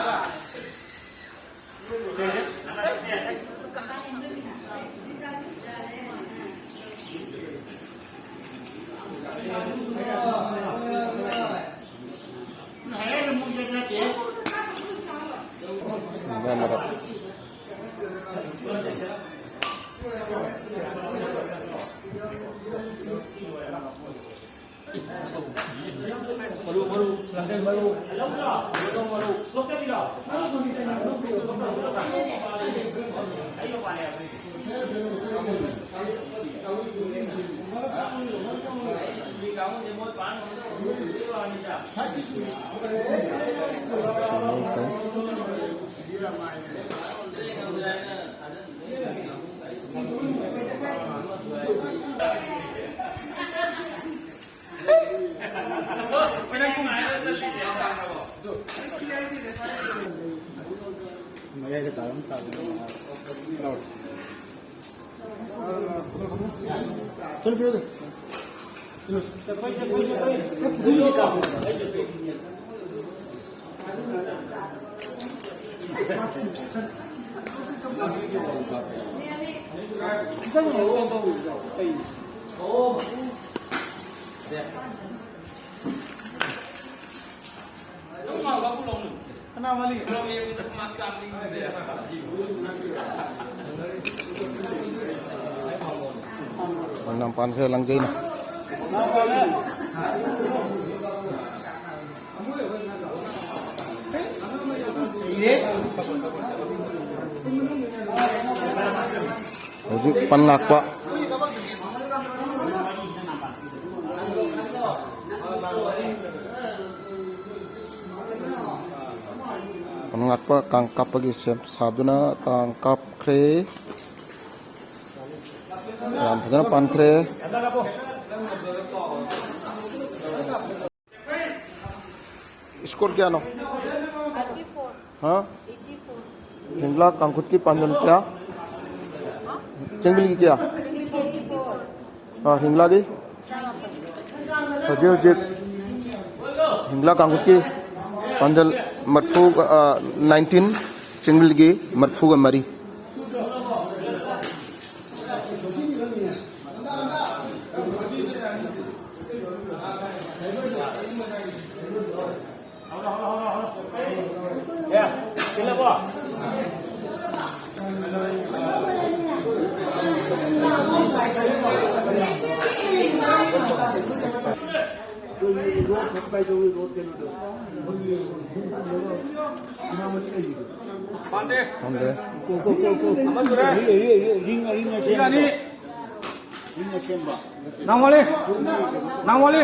ꯃꯔꯨ, ꯃꯔꯨ, ꯂꯝꯖꯦꯜ ꯃꯔꯨ꯫ ꯃꯔꯨ, ꯃꯔꯨ꯫ ꯁꯣꯛꯇꯕꯤꯔꯣ? ꯃꯌꯥꯏꯗ ꯇꯥꯔꯝ ꯇꯥꯗꯅ꯫ ꯁꯣꯝꯗ ꯄꯤꯔꯛꯑꯣ꯫ ꯅꯪ ꯄꯥꯟꯈ꯭ꯔꯦ ꯂꯪꯖꯩꯅ꯫ ꯍꯧꯖꯤꯛ ꯄꯟ ꯂꯥꯛꯄ꯫ ꯄꯟ ꯂꯥꯛꯄ ꯀꯥꯡ ꯀꯥꯞꯄꯒꯤ ꯁꯦꯝ ꯁꯥꯗꯨꯅ ꯀꯥꯡ ꯀꯥꯞꯈ꯭ꯔꯦ꯫ ꯌꯥꯝ ꯐꯖꯅ ꯄꯥꯟꯈ꯭ꯔꯦ꯫ Score ꯀꯌꯥꯅꯣ? Eighty four. ꯍꯥ? Eighty four. ꯍꯤꯡꯂꯥ ꯀꯥꯡꯈꯨꯠꯀꯤ ꯄꯥꯟꯖꯜ ꯀꯌꯥ? ꯆꯦꯡꯕꯤꯜꯒꯤ ꯀꯌꯥ? Eighty four. ꯑꯥ, ꯍꯤꯡꯂꯥꯒꯤ? ꯍꯧꯖꯤꯛ ꯍꯧꯖꯤꯛ ꯍꯤꯡꯂꯥ ꯀꯥꯡꯈꯨꯠꯀꯤ ꯄꯥꯟꯖꯜ ꯃꯔꯐꯨ, ꯑꯥ, nineteen, ꯆꯦꯡꯕꯤꯜꯒꯤ ꯃꯔꯐꯨꯒ ꯃꯔꯤ꯫ ꯄꯥꯟꯗꯦ꯫ ꯄꯥꯟꯗꯦ꯫ ꯑꯃ ꯁꯨꯔꯦ꯫ ꯔꯤꯡ ꯑꯅꯤ꯫ ꯅꯪ ꯋꯥꯠꯂꯤ꯫ ꯅꯪ ꯋꯥꯠꯂꯤ꯫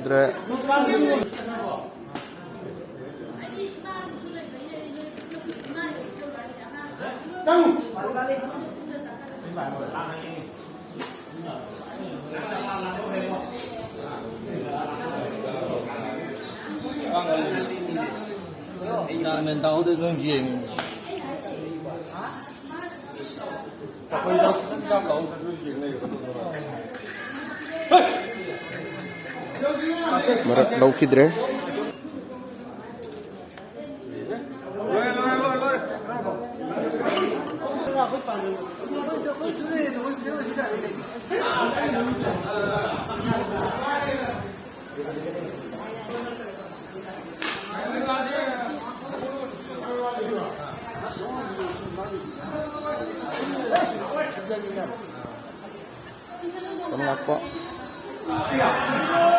ꯗ꯭ꯔꯦ꯫ ꯒ꯭ꯌꯥꯟ ꯃꯦꯟ ꯇꯥꯍꯧꯗꯦ, ꯅꯣꯏ ꯌꯦꯡꯉꯤ꯫ ꯑꯩꯈꯣꯏꯗ ꯆꯥꯛ ꯂꯧꯍꯧꯗ꯭ꯔꯁꯨ ꯌꯦꯡ ꯂꯩꯔꯦ꯫ ꯃꯔꯛ ꯂꯧꯈꯤꯗ꯭ꯔꯦ꯫ ꯄꯟ ꯉꯥꯛꯄ꯫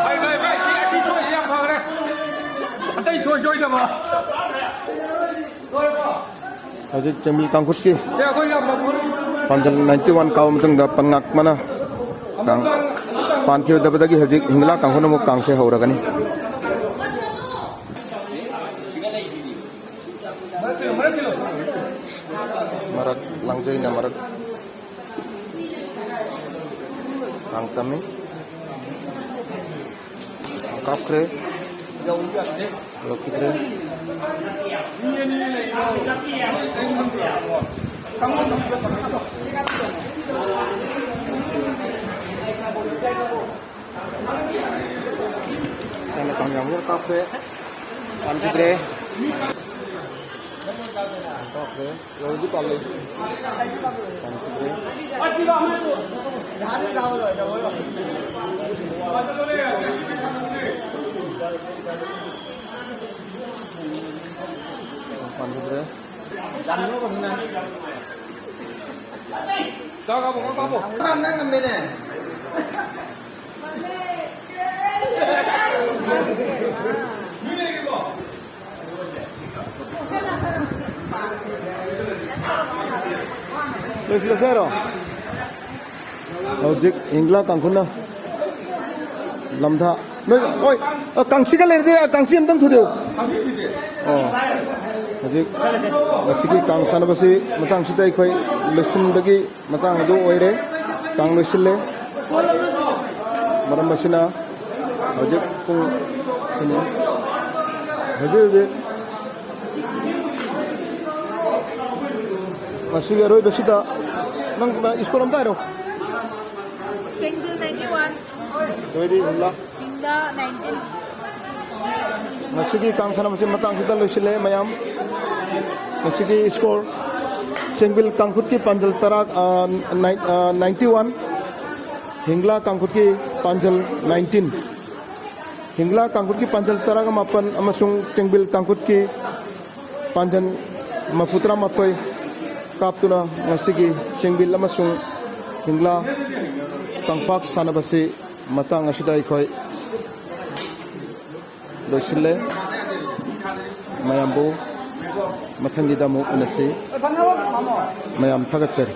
ꯐꯩ, ꯐꯩ, ꯐꯩ, ꯁꯤ, ꯁꯤ ꯁꯣꯏꯔꯤꯁꯦ ꯌꯥꯝ ꯐꯈ꯭ꯔꯦ꯫ ꯑꯇꯩ ꯁꯣꯏ ꯁꯣꯏꯗꯕ꯫ ꯍꯧꯖꯤꯛ ꯆꯦꯡꯃꯤ ꯀꯥꯡꯈꯨꯠꯀꯤ ꯁꯦ, ꯑꯩꯈꯣꯏ ꯌꯥꯝ ꯐꯕ꯫ ꯄꯥꯟꯖꯜ ꯅꯥꯏꯟꯇꯤ ꯋꯥꯟ ꯀꯥꯎꯕ ꯃꯇꯨꯡꯗ ꯄꯟ ꯉꯥꯛꯄꯅ ꯀꯥꯡ ꯄꯥꯟꯈꯤꯗꯕꯗꯒꯤ ꯍꯧꯖꯤꯛ ꯍꯤꯡꯒꯂꯥ ꯀꯥꯡꯈꯨꯠꯅ ꯑꯃꯨꯛ ꯀꯥꯡꯁꯦ ꯍꯧꯔꯒꯅꯤ꯫ ꯃꯔꯛ ꯂꯥꯡꯖꯩꯅ ꯃꯔꯛ ꯀꯥꯡ ꯇꯝꯃꯤ꯫ ꯀꯥꯞꯈ꯭ꯔꯦ꯫ ꯌꯧꯈꯤꯗ꯭ꯔꯦ꯫ ꯍꯥꯟꯅ ꯀꯥꯡ ꯌꯥꯝ ꯀꯥꯞꯈ꯭ꯔꯦ꯫ ꯄꯥꯟꯈꯤꯗ꯭ꯔꯦ꯫ ꯀꯥꯞꯈ꯭ꯔꯦ꯫ ꯌꯧꯗꯤ ꯄꯥꯜꯂꯦ꯫ ꯄꯥꯟꯈꯤꯗ꯭ꯔꯦ꯫ ꯄꯥꯟꯈꯤꯗ꯭ꯔꯦ꯫ ꯀꯥꯞꯄꯣ, ꯀꯥꯞꯄꯣ, ꯀꯥꯞꯄꯣ꯫ ꯅꯪ ꯉꯝꯃꯦꯅꯦ꯫ ꯂꯣꯏꯁꯤꯜꯂꯁꯦ ꯍꯥꯏꯔꯣ? ꯍꯧꯖꯤꯛ ꯍꯤꯡꯒꯂꯥ ꯀꯥꯡꯈꯨꯅ ꯂꯝꯊꯥ ꯅꯣꯏ, ꯍꯣꯏ, ꯑ, ꯀꯥꯡꯁꯤꯒ ꯂꯩꯔꯗꯤ, ꯑ, ꯀꯥꯡꯁꯤ ꯑꯝꯇꯪ ꯊꯨꯗꯦꯛꯎ꯫ ꯑꯣ, ꯍꯧꯖꯤꯛ ꯃꯁꯤꯒꯤ ꯀꯥꯡ ꯁꯥꯟꯅꯕꯁꯤ ꯃꯇꯥꯡꯁꯤꯗ ꯑꯩꯈꯣꯏ ꯂꯣꯏꯁꯤꯟꯕꯒꯤ ꯃꯇꯥꯡ ꯑꯗꯨ ꯑꯣꯏꯔꯦ꯫ ꯀꯥꯡ ꯂꯣꯏꯁꯤꯜꯂꯦ꯫ ꯃꯔꯝ ꯑꯁꯤꯅ ꯍꯧꯖꯤꯛ ꯄꯨꯡ ꯁꯤꯅꯤ꯫ ꯍꯧꯖꯤꯛ ꯍꯧꯖꯤꯛ ꯃꯁꯤꯒꯤ ꯑꯔꯣꯏꯕꯁꯤꯗ ꯅꯪ ꯁ꯭ꯀꯣꯔ ꯑꯝꯇ ꯍꯥꯏꯔꯣ꯫ Single ninety one. ꯑꯗꯨꯑꯣꯏꯗꯤ ꯍꯨꯝꯂꯥ꯫ Single nineteen. ꯉꯁꯤꯒꯤ ꯀꯥꯡ ꯁꯥꯟꯅꯕꯁꯤ ꯃꯇꯥꯡꯁꯤꯗ ꯂꯣꯏꯁꯤꯜꯂꯦ ꯃꯌꯥꯝ꯫ ꯉꯁꯤꯒꯤ ꯁ꯭ꯀꯣꯔ, ꯆꯦꯡꯕꯤꯜ ꯀꯥꯡꯈꯨꯠꯀꯤ ꯄꯥꯟꯖꯜ ꯇꯔꯥ, ꯑ, ꯅꯥꯏꯟ-, ꯑ, ꯅꯥꯏꯟꯇꯤ ꯋꯥꯟ, ꯍꯤꯡꯂꯥ ꯀꯥꯡꯈꯨꯠꯀꯤ ꯄꯥꯟꯖꯜ ꯅꯥꯏꯟꯇꯤꯟ꯫ ꯍꯤꯡꯂꯥ ꯀꯥꯡꯈꯨꯠꯀꯤ ꯄꯥꯟꯖꯜ ꯇꯔꯥꯒ ꯃꯥꯄꯟ ꯑꯃꯁꯨꯡ ꯆꯦꯡꯕꯤꯜ ꯀꯥꯡꯈꯨꯠꯀꯤ ꯄꯥꯟꯖꯜ ꯃꯔꯐꯨ ꯇꯔꯥꯃꯥꯊꯣꯏ ꯀꯥꯞꯇꯨꯅ ꯉꯁꯤꯒꯤ ꯆꯦꯡꯕꯤꯜ ꯑꯃꯁꯨꯡ ꯍꯤꯡꯂꯥ ꯀꯪꯐꯥꯛ ꯁꯥꯟꯅꯕꯁꯤ ꯃꯇꯥꯡ ꯑꯁꯤꯗ ꯑꯩꯈꯣꯏ ꯂꯣꯏꯁꯤꯜꯂꯦ꯫ ꯃꯌꯥꯝꯕꯨ ꯃꯊꯪꯒꯤꯗ ꯑꯃꯨꯛ ꯎꯅꯁꯤ꯫ ꯃꯌꯥꯝ ꯊꯥꯒꯠꯆꯔꯤ꯫